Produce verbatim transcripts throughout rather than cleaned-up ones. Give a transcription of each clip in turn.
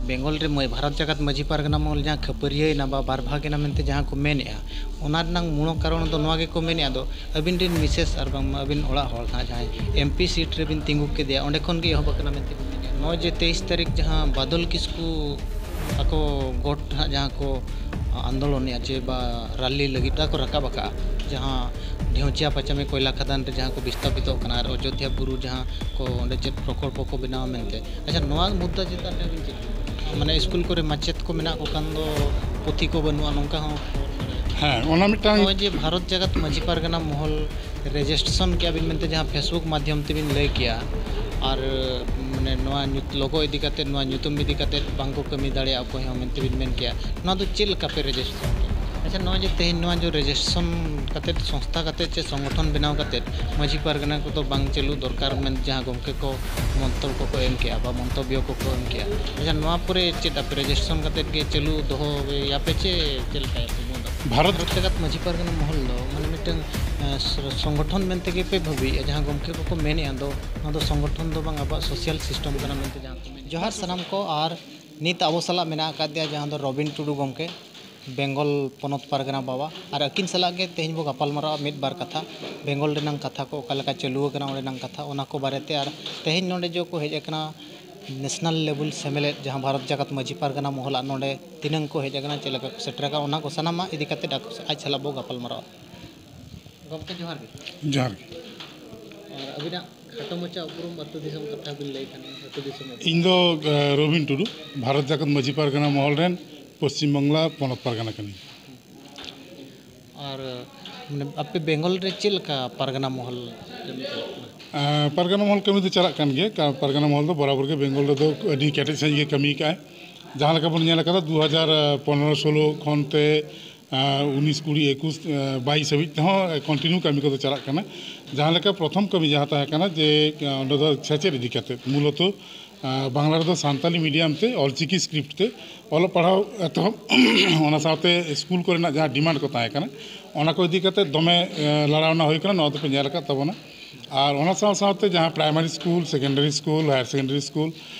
ᱵᱮᱝᱜᱚᱞ ᱨᱮ ᱢᱟᱹ- ᱵᱷᱟᱨᱚᱛ ᱡᱟᱠᱟᱛ ᱢᱟᱹᱡᱷᱤ ᱯᱟᱨᱜᱟᱱᱟ ᱢᱚᱦᱚᱞ ᱡᱟᱦᱟᱸ ᱠᱷᱟᱹᱯᱟᱹᱨᱤᱭᱟᱹᱭᱮᱱᱟ ᱵᱟ ᱵᱟᱨ ᱵᱷᱟᱜᱽ ᱮᱱᱟ ᱢᱮᱱᱛᱮ ᱡᱟᱦᱟᱸ ᱠᱚ ᱢᱮᱱᱮᱫᱼᱟ, ᱚᱱᱟ ᱨᱮᱱᱟᱜ ᱢᱩᱞᱚ ᱠᱟᱨᱚᱱ ᱫᱚ ᱱᱚᱣᱟ ᱜᱮᱠᱚ ᱢᱮᱱᱮᱫᱼᱟ, ᱫᱚ ᱟᱹᱵᱤᱱ ᱨᱮᱱ ᱢᱤᱥᱮᱥ ᱟᱨ ᱵᱟᱝᱢᱟ ᱟᱹᱵᱤᱱ ᱚᱲᱟᱜ ᱦᱚᱲ ᱱᱟᱦᱟᱜ ᱡᱟᱦᱟᱸᱭ ᱮᱢ ᱯᱤ ᱥᱤᱴ ᱨᱮᱵᱤᱱ ᱛᱤᱸᱜᱩ ᱠᱮᱫᱮᱭᱟ, ᱚᱸᱰᱮ ᱠᱷᱚᱱ ᱜᱮ ᱮᱦᱚᱵ ᱟᱠᱟᱱᱟ ᱢᱮᱱᱛᱮ ᱠᱚ ᱢᱮᱱᱮᱫᱼᱟ᱾ ᱱᱚᱜᱼᱚᱭ ᱡᱮ ᱛᱮᱭᱤᱥ ᱛᱟᱹᱨᱤᱠᱷ ᱡᱟᱦᱟᱸ ᱵᱟᱫᱚᱞ ᱠᱤᱥᱠᱩ ᱟᱠᱚ ᱜᱚᱴ ᱱᱟᱦᱟᱜ ᱡᱟᱦᱟᱸ ᱠᱚ ᱟᱱᱫᱳᱞᱚᱱᱮᱫᱼᱟ ᱪᱮ ᱵᱟ ᱨᱟᱞᱤ ᱞᱟᱹᱜᱤᱫ ᱠᱚ ᱨᱟᱠᱟᱵ ᱟᱠᱟᱫᱼᱟ, ᱡᱟᱦᱟᱸ ᱰᱷᱮᱣᱪᱤᱭᱟ ᱯᱟᱪᱟᱢᱤ ᱠᱚᱭᱞᱟ ᱠᱷᱟᱫᱟᱱ ᱨᱮ ᱡᱟᱦᱟᱸ ᱠᱚ ᱵᱤᱥᱛᱟᱯᱤᱛᱚᱜ ᱠᱟᱱᱟ ᱟᱨ ᱚᱡᱳᱫᱽᱫᱷᱟ ᱵᱩᱨᱩ ᱡᱟᱦᱟᱸ ᱠᱚ ᱚᱸᱰᱮ ᱪᱮᱫ ᱯᱨᱚᱠᱚᱞᱯᱚ ᱠᱚ ᱵᱮᱱᱟᱣᱟ ᱢᱮᱱᱛᱮ, ᱟᱪᱪᱷᱟ, ᱱᱚᱣᱟ ᱢᱩᱫᱽᱫᱟ ᱪᱮᱛᱟᱱ ᱨᱮ ᱟᱹᱵᱤᱱ ᱪᱮᱫ ᱵᱤᱱ ᱢᱮᱱᱟ? ᱢᱟᱱᱮ ᱥᱠᱩᱞ ᱠᱚᱨᱮ ᱢᱟᱪᱮᱫ ᱠᱚ ᱢᱮᱱᱟᱜ ᱠᱚ ᱠᱷᱟᱱ ᱫᱚ ᱯᱩᱛᱷᱤ ᱠᱚ ᱵᱟᱹᱱᱩᱜᱼᱟ, ᱱᱚᱝᱠᱟ ᱦᱚᱸ ᱠᱷᱚᱵᱚᱨ ᱵᱟᱲᱟᱭ᱾ ᱦᱮᱸ, ᱚᱱᱟ ᱢᱤᱫᱴᱟᱝ ᱱᱚᱜᱼᱚᱭ ᱡᱮ ᱵᱷᱟᱨᱚᱛ ᱡᱟᱠᱟᱛ ᱢᱟᱹᱡᱷᱤ ᱯᱟᱨᱜᱟᱱᱟ ᱢᱚᱦᱚᱞ ᱨᱮᱡᱤᱥᱴᱨᱮᱥᱚᱱ ᱠᱮᱜᱼᱟ ᱵᱤᱱ ᱢᱮᱱᱛᱮ ᱡᱟᱦᱟᱸ Facebook ᱢᱟᱫᱽᱫᱷᱚᱢ ᱛᱮᱵᱤᱱ ᱞᱟᱹᱭ ᱠᱮᱜᱼᱟ, ᱟᱨ ᱢᱟᱱᱮ ᱱᱚᱣᱟ ᱧᱩᱛ-, ᱞᱳᱜᱳ ᱤᱫᱤ ᱠᱟᱛᱮᱫ, ᱱᱚᱣᱟ ᱧᱩᱛᱩᱢ ᱤᱫᱤ ᱠᱟᱛᱮᱫ ᱵᱟᱝ ᱠᱚ ᱠᱟᱹᱢᱤ ᱫᱟᱲᱮᱭᱟᱜᱼᱟ ᱚᱠᱚᱭ ᱦᱚᱸ ᱢᱮᱱᱛᱮ ᱵᱤᱱ ᱢᱮᱱ ᱠᱮᱜᱼᱟ, ᱱᱚᱣᱟ ᱫᱚ ᱪᱮᱫ ᱞᱮᱠᱟ ᱯᱮ ᱨᱮᱡᱤᱥᱴᱨᱮᱥᱚᱱ ᱠᱮᱜᱼᱟ? ᱟᱪᱪᱷᱟ, ᱱᱚᱜᱼᱚᱭ ᱡᱮ ᱛᱮᱦᱮᱧ ᱱᱚᱣᱟ ᱡᱮ ᱨᱮᱡᱤᱥᱴᱨᱮᱥᱚᱱ ᱠᱟᱛᱮᱫ, ᱥᱚᱝᱥᱛᱷᱟ ᱠᱟᱛᱮᱫ ᱪᱮ ᱥᱚᱝᱜᱚᱴᱷᱚᱱ ᱵᱮᱱᱟᱣ ᱠᱟᱛᱮᱫ ᱢᱟᱹᱡᱷᱤ ᱯᱟᱨᱜᱟᱱᱟ ᱠᱚᱫᱚ ᱵᱟᱝ ᱪᱟᱹᱞᱩ ᱫᱚᱨᱠᱟᱨ ᱢᱮᱱ ᱡᱟᱦᱟᱸ ᱜᱚᱢᱠᱮ ᱠᱚ ᱢᱚᱱᱛᱚᱵ ᱠᱚᱠᱚ ᱮᱢ ᱠᱮᱜᱼᱟ ᱵᱟ ᱢᱚᱱᱛᱚᱵᱵᱚ ᱠᱚᱠᱚ ᱮᱢ ᱠᱮᱜᱼᱟ, ᱟᱪᱪᱷᱟ, ᱱᱚᱣᱟ ᱯᱚᱨᱮ ᱪᱮᱫ ᱟᱯᱮ ᱨᱮᱡᱤᱥᱴᱨᱮᱥᱚᱱ ᱠᱟᱛᱮᱫ ᱜᱮ ᱪᱟᱹᱞᱩ ᱫᱚᱦᱚᱭᱟᱯᱮ ᱪᱮ ᱪᱮᱫ ᱞᱮᱠᱟᱭᱟᱯᱮ ᱵᱚᱱᱫᱚ? ᱵᱷᱟᱨᱚᱛ ᱵᱷᱟᱨᱚᱛ ᱡᱟᱠᱟᱛ ᱢᱟᱹᱡᱷᱤ ᱯᱟᱨᱜᱟᱱᱟ ᱢᱚᱦᱚᱞ ᱫᱚ ᱢᱟᱱᱮ ᱢᱤᱫᱴᱟᱝ, ᱮ, ᱥᱚ-, ᱥᱚᱝᱜᱚᱴᱷᱚᱱ ᱢᱮᱱᱛᱮ ᱜᱮᱯᱮ ᱵᱷᱟᱹᱵᱤᱭᱮᱫᱼᱟ, ᱡᱟᱦᱟᱸ ᱜᱚᱢᱠᱮ ᱠᱚᱠᱚ ᱢᱮᱱᱮᱫᱼᱟ ᱫᱚ, ᱱᱚᱣᱟ ᱫᱚ ᱥᱚᱝᱜᱚᱴᱷᱚᱱ ᱫᱚ ᱵᱟᱝ, ᱟᱵᱚᱣᱟᱜ ᱥᱳᱥᱟᱞ ᱥᱤᱥᱴᱮᱢ ᱠᱟᱱᱟ ᱢᱮᱱᱛᱮ ᱡᱟᱦᱟᱸ ᱠᱚ ᱢᱮᱱ᱾ ᱡᱚᱦᱟᱨ ᱥᱟᱱᱟᱢ ᱠᱚ, ᱟᱨ ᱱᱤᱛ ᱟᱵᱚ ᱥᱟᱞᱟᱜ ᱢᱮᱱᱟᱜ ᱟᱠᱟᱫᱮᱭᱟ ᱡᱟᱦᱟᱸ ᱫᱚ ᱨᱚᱵᱤᱱ ᱴᱩᱰᱩ ᱜᱚᱢᱠᱮ, ᱵᱮᱝᱜᱚᱞ ᱯᱚᱱᱚᱛ ᱯᱟᱨᱜᱟᱱᱟ ᱵᱟᱵᱟ, ᱟᱨ ᱟᱹᱠᱤᱱ ᱥᱟᱞᱟᱜ ᱜᱮ ᱛᱮᱦᱮᱧ ᱵᱚ ᱜᱟᱯᱟᱞ ᱢᱟᱨᱟᱣᱟ ᱢᱤᱫ ᱵᱟᱨ ᱠᱟᱛᱷᱟ, ᱵᱮᱝᱜᱚᱞ ᱨᱮᱱᱟᱝ ᱠᱟᱛᱷᱟ ᱠᱚ, ᱚᱠᱟ ᱞᱮᱠᱟ ᱪᱟᱹᱞᱩ ᱟᱠᱟᱱᱟ ᱚᱸᱰᱮᱱᱟᱝ ᱠᱟᱛᱷᱟ, ᱚᱱᱟ ᱠᱚ ᱵᱟᱨᱮᱛᱮ᱾ ᱟᱨ ᱛᱮᱦᱮᱧ ᱱᱚᱰᱮ ᱡᱚ ᱠᱚ ᱦᱮᱡ ᱟᱠᱟᱱᱟ ᱱᱮᱥᱱᱟᱞ ᱞᱮᱵᱮᱞ ᱥᱮᱢᱞᱮᱫ, ᱡᱟᱦᱟᱸ ᱵᱷᱟᱨᱚᱛ ᱡᱟᱠᱟᱛ ᱢᱟᱹᱡᱷᱤ ᱯᱟᱨᱜᱟᱱᱟ ᱢᱚᱦᱚᱞᱟᱜ ᱱᱚᱰᱮ ᱛᱤᱱᱟᱹᱝ ᱠᱚ ᱦᱮᱡ ᱟᱠᱟᱱᱟ, ᱪᱮᱫ ᱞᱮᱠᱟ ᱠᱚ ᱥᱮᱴᱮᱨ ᱟᱠᱟᱱᱟ, ᱚᱱᱟ ᱠᱚ ᱥᱟᱱᱟᱢᱟᱜ ᱤᱫᱤ ᱠᱟᱛᱮᱫ ᱟᱠᱚ, ᱟᱡ ᱥᱟᱞᱟᱜ ᱵᱚ ᱜᱟᱯᱟᱞ ᱢᱟᱨᱟᱣᱟ᱾ ᱜᱚᱢᱠᱮ, ᱡᱚᱦᱟᱨ ᱜᱮ᱾ ᱡᱚᱦᱟᱨ ᱜᱮ᱾ ᱟᱨ ᱟᱹᱵᱤᱱᱟᱜ ᱠᱷᱟᱴᱚ ᱢᱟᱪᱷᱟ ᱩᱯᱨᱩᱢ, ᱟᱹᱛᱩ ᱫᱤᱥᱚᱢ ᱠᱟᱛᱷᱟ ᱵᱤᱱ ᱞᱟᱹᱭ ᱠᱷᱟᱱ, ᱟᱹᱛᱩ ᱫᱤᱥᱚᱢ ᱩᱯᱨᱩᱢ᱾ ᱤᱧ ᱫᱚ, ᱮ, ᱨᱚᱵᱤᱱ ᱴᱩᱰᱩ, ᱵᱷᱟᱨᱚᱛ ᱡᱟᱠᱟᱛ ᱢᱟᱹᱡᱷᱤ ᱯᱟᱨᱜᱟᱱᱟ ᱢᱚᱦᱚᱞ ᱨᱮᱱ ᱯᱚᱥᱪᱤᱢ ᱵᱟᱝᱞᱟ ᱯᱚᱱᱚᱛ ᱯᱟᱨᱜᱟᱱᱟ ᱠᱟᱹᱱᱟᱹᱧ᱾ ᱟᱨ, ᱢᱟᱱᱮ, ᱟᱯᱮ ᱵᱮᱝᱜᱚᱞ ᱨᱮ ᱪᱮᱫ ᱞᱮᱠᱟ ᱯᱟᱨᱜᱟᱱᱟ ᱢᱚᱦᱚᱞ ᱠᱟᱹᱢᱤ ᱪᱟᱞᱟᱜ ᱠᱟᱱᱟ? ᱮᱸ, ᱯᱟᱨᱜᱟᱱᱟ ᱢᱚᱦᱚᱞ ᱠᱟᱹᱢᱤ ᱫᱚ ᱪᱟᱞᱟᱜ ᱠᱟᱱ ᱜᱮᱭᱟ᱾ ᱠᱟ-, ᱯᱟᱨᱜᱟᱱᱟ ᱢᱚᱦᱚᱞ ᱫᱚ ᱵᱚᱨᱟᱵᱚᱨ ᱜᱮ ᱵᱮᱝᱜᱚᱞ ᱨᱮᱫᱚ ᱟᱹᱰᱤ ᱠᱮᱴᱮᱡ ᱥᱟᱺᱦᱤᱡ ᱜᱮ ᱠᱟᱹᱢᱤ ᱠᱟᱜᱼᱟᱭ᱾ ᱡᱟᱦᱟᱸ ᱞᱮᱠᱟ ᱵᱚᱱ ᱧᱮᱞ ᱟᱠᱟᱫᱟ, ᱫᱩ ᱦᱟᱡᱟᱨ ᱯᱚᱱᱨᱚ ᱥᱳᱞᱳ ᱠᱷᱚᱱ ᱛᱮ, ᱮᱸ, ᱩᱱᱤᱥ, ᱠᱩᱲᱤ, ᱮᱠᱩᱥ, ᱮᱸ, ᱵᱟᱭᱤᱥ ᱦᱟᱹᱵᱤᱡ ᱛᱮᱦᱚᱸ ᱠᱚᱱᱴᱤᱱᱤᱭᱩ ᱠᱟᱹᱢᱤ ᱠᱚᱫᱚ ᱪᱟᱞᱟᱜ ᱠᱟᱱᱟ᱾ ᱡᱟᱦᱟᱸ ᱞᱮᱠᱟ ᱯᱨᱚᱛᱷᱚᱢ ᱠᱟᱹᱢᱤ ᱡᱟᱦᱟᱸ ᱛᱟᱦᱮᱸ ᱠᱟᱱᱟ ᱡᱮ, ᱮᱸ, ᱚᱸᱰᱮ ᱫᱚ ᱥᱮᱪᱮᱫ ᱤᱫᱤ ᱠᱟᱛᱮᱫ ᱢᱩᱞᱚᱛᱚ ᱟᱨ ᱵᱟᱝᱞᱟ ᱨᱮᱫᱚ ᱥᱟᱱᱛᱟᱞᱤ ᱢᱤᱰᱤᱭᱟᱢ ᱛᱮ ᱚᱞᱪᱤᱠᱤ ᱥᱠᱨᱤᱯᱴ ᱛᱮ ᱚᱞᱚᱜ ᱯᱟᱲᱦᱟᱣ ᱮᱛᱚᱦᱚᱵ, ᱚᱱᱟ ᱥᱟᱶᱛᱮ ᱥᱠᱩᱞ ᱠᱚᱨᱮᱱᱟᱜ ᱡᱟᱦᱟᱸ ᱰᱤᱢᱟᱱᱰ ᱠᱚ ᱛᱟᱦᱮᱸ ᱠᱟᱱᱟ, ᱚᱱᱟ ᱠᱚ ᱤᱫᱤ ᱠᱟᱛᱮ ᱫᱚᱢᱮ, ᱮ, ᱞᱟᱲᱟᱣᱱᱟ ᱦᱩᱭ ᱠᱟᱱᱟ, ᱱᱚᱣᱟ ᱫᱚᱯᱮ ᱧᱮᱞ ᱟᱠᱟᱫ ᱛᱟᱵᱚᱱᱟ᱾ ᱟᱨ ᱚᱱᱟ ᱥᱟᱶ ᱥᱟᱶᱛᱮ ᱡᱟᱦᱟᱸ primary school, secondary school, higher secondary school,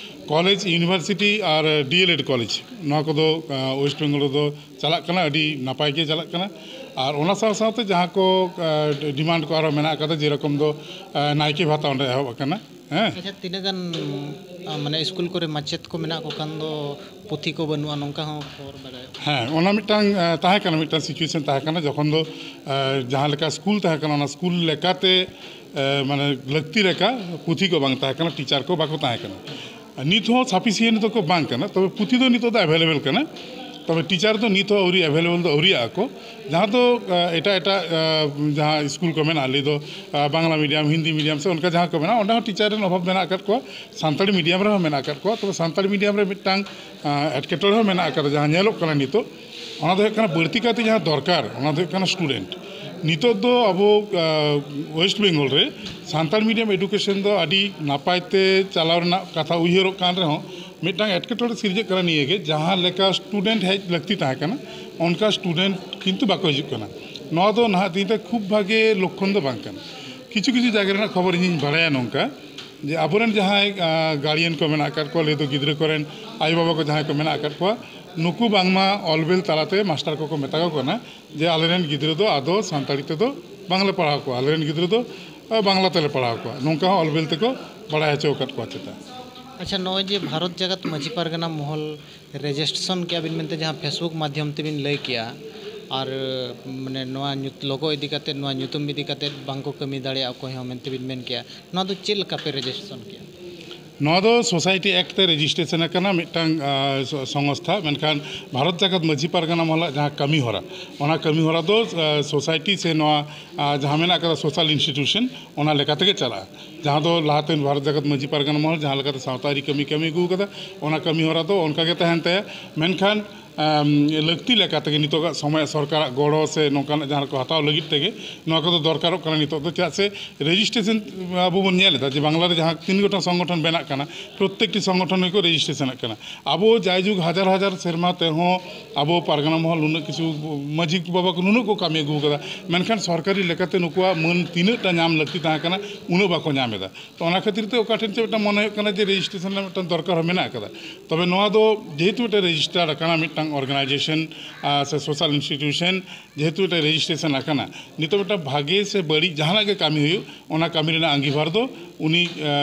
college, university ᱟᱨ ᱰᱤᱮᱞᱮᱰ ᱠᱚᱞᱮᱡᱽ, ᱱᱚᱣᱟ ᱠᱚᱫᱚ ᱟᱸ, ᱳᱭᱮᱥᱴ ᱵᱮᱝᱜᱚᱞ ᱨᱮᱫᱚ ᱪᱟᱞᱟᱜ ᱠᱟᱱᱟ, ᱟᱹᱰᱤ ᱱᱟᱯᱟᱭ ᱜᱮ ᱪᱟᱞᱟᱜ ᱠᱟᱱᱟ᱾ ᱟᱨ ᱚᱱᱟ ᱥᱟᱶ ᱥᱟᱶᱛᱮ ᱡᱟᱦᱟᱸ ᱠᱚ ᱟᱸ, ᱰᱤᱢᱟᱱᱰ ᱠᱚ ᱟᱨᱦᱚᱸ ᱢᱮᱱᱟᱜ ᱟᱠᱟᱫᱟ, ᱡᱮᱨᱚᱠᱚᱢ ᱫᱚ ᱟᱸ, ᱱᱟᱭᱠᱮ ᱵᱷᱟᱛᱟ ᱚᱸᱰᱮ ᱮᱦᱚᱵ ᱟᱠᱟᱱᱟ᱾ ᱦᱮᱸ᱾ ᱟᱪᱪᱷᱟ, ᱛᱤᱱᱟᱹᱜ ᱜᱟᱱ ᱟᱸ, ᱢᱟᱱᱮ ᱥᱠᱩᱞ ᱠᱚᱨᱮ ᱢᱟᱪᱮᱫ ᱠᱚ ᱢᱮᱱᱟᱜ ᱠᱚ ᱠᱷᱟᱱ ᱫᱚ ᱯᱩᱛᱷᱤ ᱠᱚ ᱵᱟᱹᱱᱩᱜᱼᱟ, ᱱᱚᱝᱠᱟ ᱦᱚᱸ ᱠᱷᱚᱵᱚᱨ ᱵᱟᱰᱟᱭᱚᱜ ᱠᱟᱱᱟ᱾ ᱦᱮᱸ, ᱚᱱᱟ ᱢᱤᱫᱴᱟᱝ ᱟᱸ, ᱛᱟᱦᱮᱸ ᱠᱟᱱᱟ, ᱢᱤᱫᱴᱟᱝ ᱥᱤᱪᱩᱭᱮᱥᱚᱱ ᱛᱟᱦᱮᱸ ᱠᱟᱱᱟ, ᱡᱚᱠᱷᱚᱱ ᱫᱚ ᱟᱸ, ᱡᱟᱦᱟᱸ ᱞᱮᱠᱟ ᱥᱠᱩᱞ ᱛᱟᱦᱮᱸ ᱠᱟᱱᱟ, ᱚᱱᱟ ᱥᱠᱩᱞ ᱞᱮᱠᱟᱛᱮ ᱮ, ᱢᱟᱱᱮ ᱞᱟᱹᱠᱛᱤ ᱞᱮᱠᱟ ᱯᱩᱛᱷᱤ ᱠᱚ ᱵᱟᱝ ᱛᱟᱦᱮᱸ ᱠᱟᱱᱟ, ᱴᱤᱪᱟᱨ ᱠᱚ ᱵᱟᱠᱚ ᱛᱟᱦᱮᱸ ᱠᱟᱱᱟ᱾ ᱟᱨ ᱱᱤᱛ ᱦᱚᱸ ᱥᱟᱯᱷᱤᱥᱤᱭᱮᱱᱴ ᱫᱚᱠᱚ ᱵᱟᱝ ᱠᱟᱱᱟ, ᱛᱚᱵᱮ ᱯᱩᱛᱷᱤ ᱫᱚ ᱱᱤᱛᱚᱜ ᱫᱚ ᱮᱵᱮᱞᱮᱵᱮᱞ ᱠᱟᱱᱟ, ᱛᱚᱵᱮ ᱴᱤᱪᱟᱨ ᱫᱚ ᱱᱤᱛ ᱦᱚᱸ ᱟᱹᱣᱨᱤ ᱮᱵᱮᱞᱮᱵᱮᱞ ᱫᱚ ᱟᱹᱣᱨᱤᱭᱟᱜᱼᱟ ᱠᱚ᱾ ᱡᱟᱦᱟᱸ ᱫᱚ ᱮ, ᱮᱴᱟᱜ ᱮᱴᱟᱜ ᱮ, ᱡᱟᱦᱟᱸ ᱥᱠᱩᱞ ᱠᱚ ᱢᱮᱱᱟᱜᱼᱟ, ᱞᱟᱹᱭ ᱫᱚ ᱮ, ᱵᱟᱝᱞᱟ ᱢᱤᱰᱤᱭᱟᱢ, ᱦᱤᱱᱫᱤ ᱢᱤᱰᱤᱭᱟᱢ ᱥᱮ ᱚᱱᱠᱟ ᱡᱟᱦᱟᱸ ᱠᱚ ᱢᱮᱱᱟᱜᱼᱟ, ᱚᱸᱰᱮ ᱦᱚᱸ ᱴᱤᱪᱟᱨ ᱨᱮᱱ ᱚᱵᱷᱟᱵᱽ ᱢᱮᱱᱟᱜ ᱟᱠᱟᱫ ᱠᱚᱣᱟ, ᱥᱟᱱᱛᱟᱲᱤ ᱢᱤᱰᱤᱭᱟᱢ ᱨᱮᱦᱚᱸ ᱢᱮᱱᱟᱜ ᱟᱠᱟᱫ ᱠᱚᱣᱟ, ᱛᱚᱵᱮ ᱥᱟᱱᱛᱟᱲᱤ ᱢᱤᱰᱤᱭᱟᱢ ᱨᱮ ᱢᱤᱫᱴᱟᱝ ᱮᱴᱠᱮᱴᱚᱬᱮ ᱦᱚᱸ ᱢᱮᱱᱟᱜ ᱟᱠᱟᱫᱟ᱾ ᱡᱟᱦᱟᱸ ᱧᱮᱞᱚᱜ ᱠᱟᱱᱟ ᱱᱤᱛᱚᱜ, ᱚᱱᱟ ᱫᱚ ᱦᱩᱭᱩᱜ ᱠᱟᱱᱟ ᱵᱟᱹᱲᱛᱤ ᱠᱟᱭᱛᱮ ᱡᱟᱦᱟᱸ ᱫᱚᱨᱠᱟᱨ, ᱚᱱᱟ ᱫᱚ ᱦᱩᱭᱩᱜ ᱠᱟᱱᱟ ᱥᱴᱩᱰᱮᱱᱴ᱾ ᱱᱤᱛᱚᱜ ᱫᱚ ᱟᱵᱚ ᱳᱭᱮᱥᱴ ᱵᱮᱝᱜᱚᱞ ᱨᱮ ᱥᱟᱱᱛᱟᱲ ᱢᱤᱰᱤᱭᱟᱢ ᱮᱰᱩᱠᱮᱥᱚᱱ ᱫᱚ ᱟᱹᱰᱤ ᱱᱟᱯᱟᱭ ᱛᱮ ᱪᱟᱞᱟᱣ ᱨᱮᱱᱟᱜ ᱠᱟᱛᱷᱟ ᱩᱭᱦᱟᱹᱨᱚᱜ ᱠᱟᱱ ᱨᱮᱦᱚᱸ, ᱢᱤᱫᱴᱟᱝ ᱮᱴᱠᱮᱴᱚᱬᱮ ᱥᱤᱨᱡᱟᱹᱜ ᱠᱟᱱᱟ ᱱᱤᱭᱟᱹ ᱜᱮ, ᱡᱟᱦᱟᱸ ᱞᱮᱠᱟ ᱥᱴᱩᱰᱮᱱᱴ ᱦᱮᱡ ᱞᱟᱹᱠᱛᱤ ᱛᱟᱦᱮᱸ ᱠᱟᱱᱟ, ᱚᱱᱠᱟ ᱥᱴᱩᱰᱮᱱᱴ ᱠᱤᱱᱛᱩ ᱵᱟᱠᱚ ᱦᱤᱡᱩᱜ ᱠᱟᱱᱟ᱾ ᱱᱚᱣᱟ ᱫᱚ ᱱᱟᱦᱟᱜ ᱫᱤᱱ ᱨᱮ ᱠᱷᱩᱵ ᱵᱷᱟᱜᱮ ᱞᱚᱠᱠᱷᱚᱱ ᱫᱚ ᱵᱟᱝ ᱠᱟᱱᱟ᱾ ᱠᱤᱪᱷᱩ ᱠᱤᱪᱷᱩ ᱡᱟᱭᱜᱟ ᱨᱮᱱᱟᱜ ᱠᱷᱚᱵᱚᱨ ᱤᱧᱤᱧ ᱵᱟᱲᱟᱭᱟ ᱱᱚᱝᱠᱟ, ᱡᱮ ᱟᱵᱚᱨᱮᱱ ᱡᱟᱦᱟᱸᱭ ᱜᱟᱨᱰᱤᱭᱟᱱ ᱠᱚ ᱢᱮᱱᱟᱜ ᱟᱠᱟᱫ ᱠᱚᱣᱟ, ᱞᱟᱹᱭ ᱫᱚ ᱜᱤᱫᱽᱨᱟᱹ ᱠᱚᱨᱮᱱ ᱟᱭᱳᱼᱵᱟᱵᱟ ᱠᱚ ᱡᱟᱦᱟᱸᱭ ᱠᱚ ᱢᱮᱱᱟᱜ ᱟᱠᱟᱫ ᱠᱚᱣᱟ, ᱱᱩᱠᱩ ᱵᱟᱝᱢᱟ ᱚᱞᱵᱮᱞ ᱛᱟᱞᱟᱛᱮ ᱢᱟᱥᱴᱟᱨ ᱠᱚᱠᱚ ᱢᱮᱛᱟ ᱠᱚ ᱠᱟᱱᱟ ᱡᱮ ᱟᱞᱮᱨᱮᱱ ᱜᱤᱫᱽᱨᱟᱹ ᱫᱚ ᱟᱫᱚ ᱥᱟᱱᱛᱟᱲᱤ ᱛᱮᱫᱚ ᱵᱟᱝᱞᱮ ᱯᱟᱲᱦᱟᱣ ᱠᱚᱣᱟ, ᱟᱞᱮᱨᱮᱱ ᱜᱤᱫᱽᱨᱟᱹ ᱫᱚ ᱵᱟᱝᱞᱟ ᱛᱮᱞᱮ ᱯᱟᱲᱦᱟᱣ ᱠᱚᱣᱟ, ᱱᱚᱝᱠᱟ ᱦᱚᱸ ᱚᱞᱵᱮᱞ ᱛᱮᱠᱚ ᱵᱟᱲᱟᱭ ᱦᱚᱪᱚ ᱟᱠᱟᱫ ᱠᱚᱣᱟ ᱪᱮᱛᱟ᱾ ᱟᱪᱪᱷᱟ, ᱱᱚᱜᱼᱚᱭ ᱡᱮ ᱵᱷᱟᱨᱚᱛ ᱡᱟᱠᱟᱛ ᱢᱟᱹᱡᱷᱤ ᱯᱟᱨᱜᱟᱱᱟ ᱢᱚᱦᱚᱞ ᱨᱮᱡᱤᱥᱴᱨᱮᱥᱚᱱ ᱠᱮᱜᱼᱟ ᱵᱤᱱ ᱢᱮᱱᱛᱮ ᱡᱟᱦᱟᱸ ᱯᱷᱮᱥᱵᱩᱠ ᱢᱟᱫᱽᱫᱷᱚᱢ ᱛᱮᱵᱤᱱ ᱞᱟᱹᱭ ᱠᱮᱜᱼᱟ, ᱟᱨ ᱢᱟᱱᱮ ᱱᱚᱣᱟ ᱧᱩᱛ-, ᱞᱳᱜᱳ ᱤᱫᱤ ᱠᱟᱛᱮᱫ, ᱱᱚᱣᱟ ᱧᱩᱛᱩᱢ ᱤᱫᱤ ᱠᱟᱛᱮᱫ ᱵᱟᱝᱠᱚ ᱠᱟᱹᱢᱤ ᱫᱟᱲᱮᱭᱟᱜᱼᱟ ᱚᱠᱚᱭ ᱦᱚᱸ ᱢᱮᱱᱛᱮ ᱵᱤᱱ ᱢᱮᱱ ᱠᱮᱜᱼᱟ, ᱱᱚᱣᱟ ᱫᱚ ᱪᱮᱫ ᱞᱮᱠᱟ ᱯᱮ ᱨᱮᱡᱤᱥᱴᱨᱮᱥᱚᱱ ᱠᱮᱜᱼᱟ? ᱱᱚᱣᱟ ᱫᱚ ᱥᱳᱥᱟᱭᱴᱤ ᱮᱠᱴ ᱛᱮ ᱨᱮᱡᱤᱥᱴᱨᱮᱥᱚᱱ ᱟᱠᱟᱱᱟ ᱢᱤᱫᱴᱟᱝ, ᱟ, ᱥᱚ-, ᱥᱚᱝᱥᱛᱷᱟ, ᱢᱮᱱᱠᱷᱟᱱ ᱵᱷᱟᱨᱚᱛ ᱡᱟᱠᱟᱛ ᱢᱟᱹᱡᱷᱤ ᱯᱟᱨᱜᱟᱱᱟ ᱢᱚᱦᱚᱞᱟᱜ ᱡᱟᱦᱟᱸ ᱠᱟᱹᱢᱤ ᱦᱚᱨᱟ, ᱚᱱᱟ ᱠᱟᱹᱢᱤ ᱦᱚᱨᱟ ᱫᱚ, ᱟ, ᱥᱳᱥᱟᱭᱴᱤ ᱥᱮ ᱱᱚᱣᱟ, ᱟ, ᱡᱟᱦᱟᱸ ᱢᱮᱱᱟᱜ ᱟᱠᱟᱫᱟ ᱥᱳᱥᱟᱞ ᱤᱱᱥᱴᱤᱴᱤᱭᱩᱥᱚᱱ, ᱚᱱᱟ ᱞᱮᱠᱟ ᱛᱮᱜᱮ ᱪᱟᱞᱟᱜᱼᱟ᱾ ᱡᱟᱦᱟᱸ ᱫᱚ ᱞᱟᱦᱟᱛᱮ ᱵᱷᱟᱨᱚᱛ ᱡᱟᱠᱟᱛ ᱢᱟᱹᱡᱷᱤ ᱯᱟᱨᱜᱟᱱᱟ ᱢᱚᱦᱚᱞ ᱡᱟᱦᱟᱸ ᱞᱮᱠᱟᱛᱮ ᱥᱟᱶᱛᱟ ᱟᱹᱨᱤ ᱠᱟᱹᱢᱤ ᱠᱟᱹᱢᱤ ᱟᱹᱜᱩ ᱟᱠᱟᱫᱟ, ᱚᱱᱟ ᱠᱟᱹᱢᱤ ᱦᱚᱨᱟ ᱫᱚ ᱚᱱᱠᱟ ᱜᱮ ᱛᱟᱦᱮᱱ ᱛᱟᱭᱟ᱾ ᱢᱮᱱᱠᱷᱟᱱ ᱞᱟᱹᱠᱛᱤ ᱞᱮᱠᱟ ᱛᱮᱜᱮ ᱱᱤᱛᱚᱜᱟᱜ ᱥᱚᱢᱚᱭ ᱥᱚᱨᱠᱟᱨᱟᱜ ᱜᱚᱲᱚ ᱥᱮ ᱱᱚᱝᱠᱟᱱᱟᱜ ᱡᱟᱦᱟᱸ ᱠᱚ ᱦᱟᱛᱟᱣ ᱞᱟᱹᱜᱤᱫ ᱛᱮᱜᱮ ᱱᱚᱣᱟ ᱠᱚᱫᱚ ᱫᱚᱨᱠᱟᱨᱚᱜ ᱠᱟᱱᱟ ᱱᱤᱛᱚᱜ ᱫᱚ᱾ ᱪᱮᱫᱟᱜ ᱥᱮ ᱨᱮᱡᱤᱥᱴᱨᱮᱥᱚᱱ ᱟᱵᱚ ᱵᱚᱱ ᱧᱮᱞ ᱮᱫᱟ ᱡᱮ ᱵᱟᱝᱞᱟ ᱨᱮ ᱡᱟᱦᱟᱸ ᱛᱤᱱ ᱜᱚᱴᱟᱝ ᱥᱚᱝᱜᱚᱴᱷᱚᱱ ᱵᱮᱱᱟᱜ ᱠᱟᱱᱟ, ᱯᱨᱚᱛᱮᱠᱴᱤ ᱥᱚᱝᱜᱚᱴᱷᱚᱱ ᱜᱮᱠᱚ ᱨᱮᱡᱤᱥᱴᱨᱮᱥᱚᱱᱚᱜ ᱠᱟᱱᱟ᱾ ᱟᱵᱚ ᱡᱟᱭᱡᱩᱜᱽ ᱦᱟᱡᱟᱨ ᱦᱟᱡᱟᱨ ᱥᱮᱨᱢᱟ ᱛᱮᱦᱚᱸ ᱟᱵᱚ ᱯᱟᱨᱜᱟᱱᱟ ᱢᱚᱦᱚᱞ ᱱᱩᱱᱟᱹᱜ ᱠᱤᱪᱷᱩ ᱢᱟᱹᱡᱷᱤ ᱵᱟᱵᱟ ᱠᱚ ᱱᱩᱱᱟᱹᱜ ᱠᱚ ᱠᱟᱹᱢᱤ ᱟᱹᱜᱩ ᱟᱠᱟᱫᱟ, ᱢᱮᱱᱠᱷᱟᱱ ᱥᱚᱨᱠᱟᱨᱤ ᱞᱮᱠᱟᱛᱮ ᱱᱩᱠᱩᱣᱟᱜ ᱢᱟᱹᱱ ᱛᱤᱱᱟᱹᱜ ᱴᱟ ᱧᱟᱢ ᱞᱟᱹᱠᱛᱤ ᱛᱟᱦᱮᱸ ᱠᱟᱱᱟ ᱩᱱᱟᱹᱜ ᱵᱟᱠᱚ ᱧᱟᱢ ᱮᱫᱟ᱾ ᱛᱚ ᱚᱱᱟ ᱠᱷᱟᱹᱛᱤᱨ ᱛᱮ ᱚᱠᱟ ᱴᱷᱮᱱ ᱪᱚ ᱢᱤᱫᱴᱟᱝ ᱢᱚᱱᱮ ᱦᱩᱭᱩᱜ ᱠᱟᱱᱟ ᱡᱮ ᱨᱮᱡᱤᱥᱴᱨᱮᱥᱚᱱ ᱨᱮᱱᱟᱜ ᱢᱤᱫᱴᱟᱝ ᱫᱚᱨᱠᱟᱨ ᱦᱚᱸ ᱢᱮᱱᱟᱜ ᱟᱠᱟᱫᱟ᱾ ᱛᱚᱵᱮ ᱱᱚᱣᱟ ᱫᱚ ᱡᱮᱦᱮᱛᱩ ᱢᱤᱫᱴᱟᱝ ᱨᱮᱡᱤᱥᱴᱟᱨ ᱟᱠᱟᱱᱟ ᱢᱤᱫᱴᱟᱝ ᱚᱨᱜᱟᱱᱟᱭᱡᱮᱥᱚᱱ ᱥᱮ ᱥᱳᱥᱟᱞ ᱤᱱᱥᱴᱤᱴᱤᱭᱩᱥᱚᱱ, ᱡᱮᱦᱮᱛᱩ ᱢᱤᱫᱴᱟᱝ ᱨᱮᱡᱤᱥᱴᱨᱮᱥᱚᱱ ᱟᱠᱟᱱᱟ, ᱱᱤᱛᱚᱜ ᱢᱤᱫᱴᱟᱝ ᱵᱷᱟᱜᱮ ᱥᱮ ᱵᱟᱹᱲᱤᱡ ᱡᱟᱦᱟᱱᱟᱜ ᱜᱮ ᱠᱟᱹᱢᱤ ᱦᱩᱭᱩᱜ, ᱚᱱᱟ ᱠᱟᱹᱢᱤ ᱨᱮᱱᱟᱜ ᱟᱸᱜᱤᱵᱷᱟᱨ ᱫᱚ ᱩᱱᱤ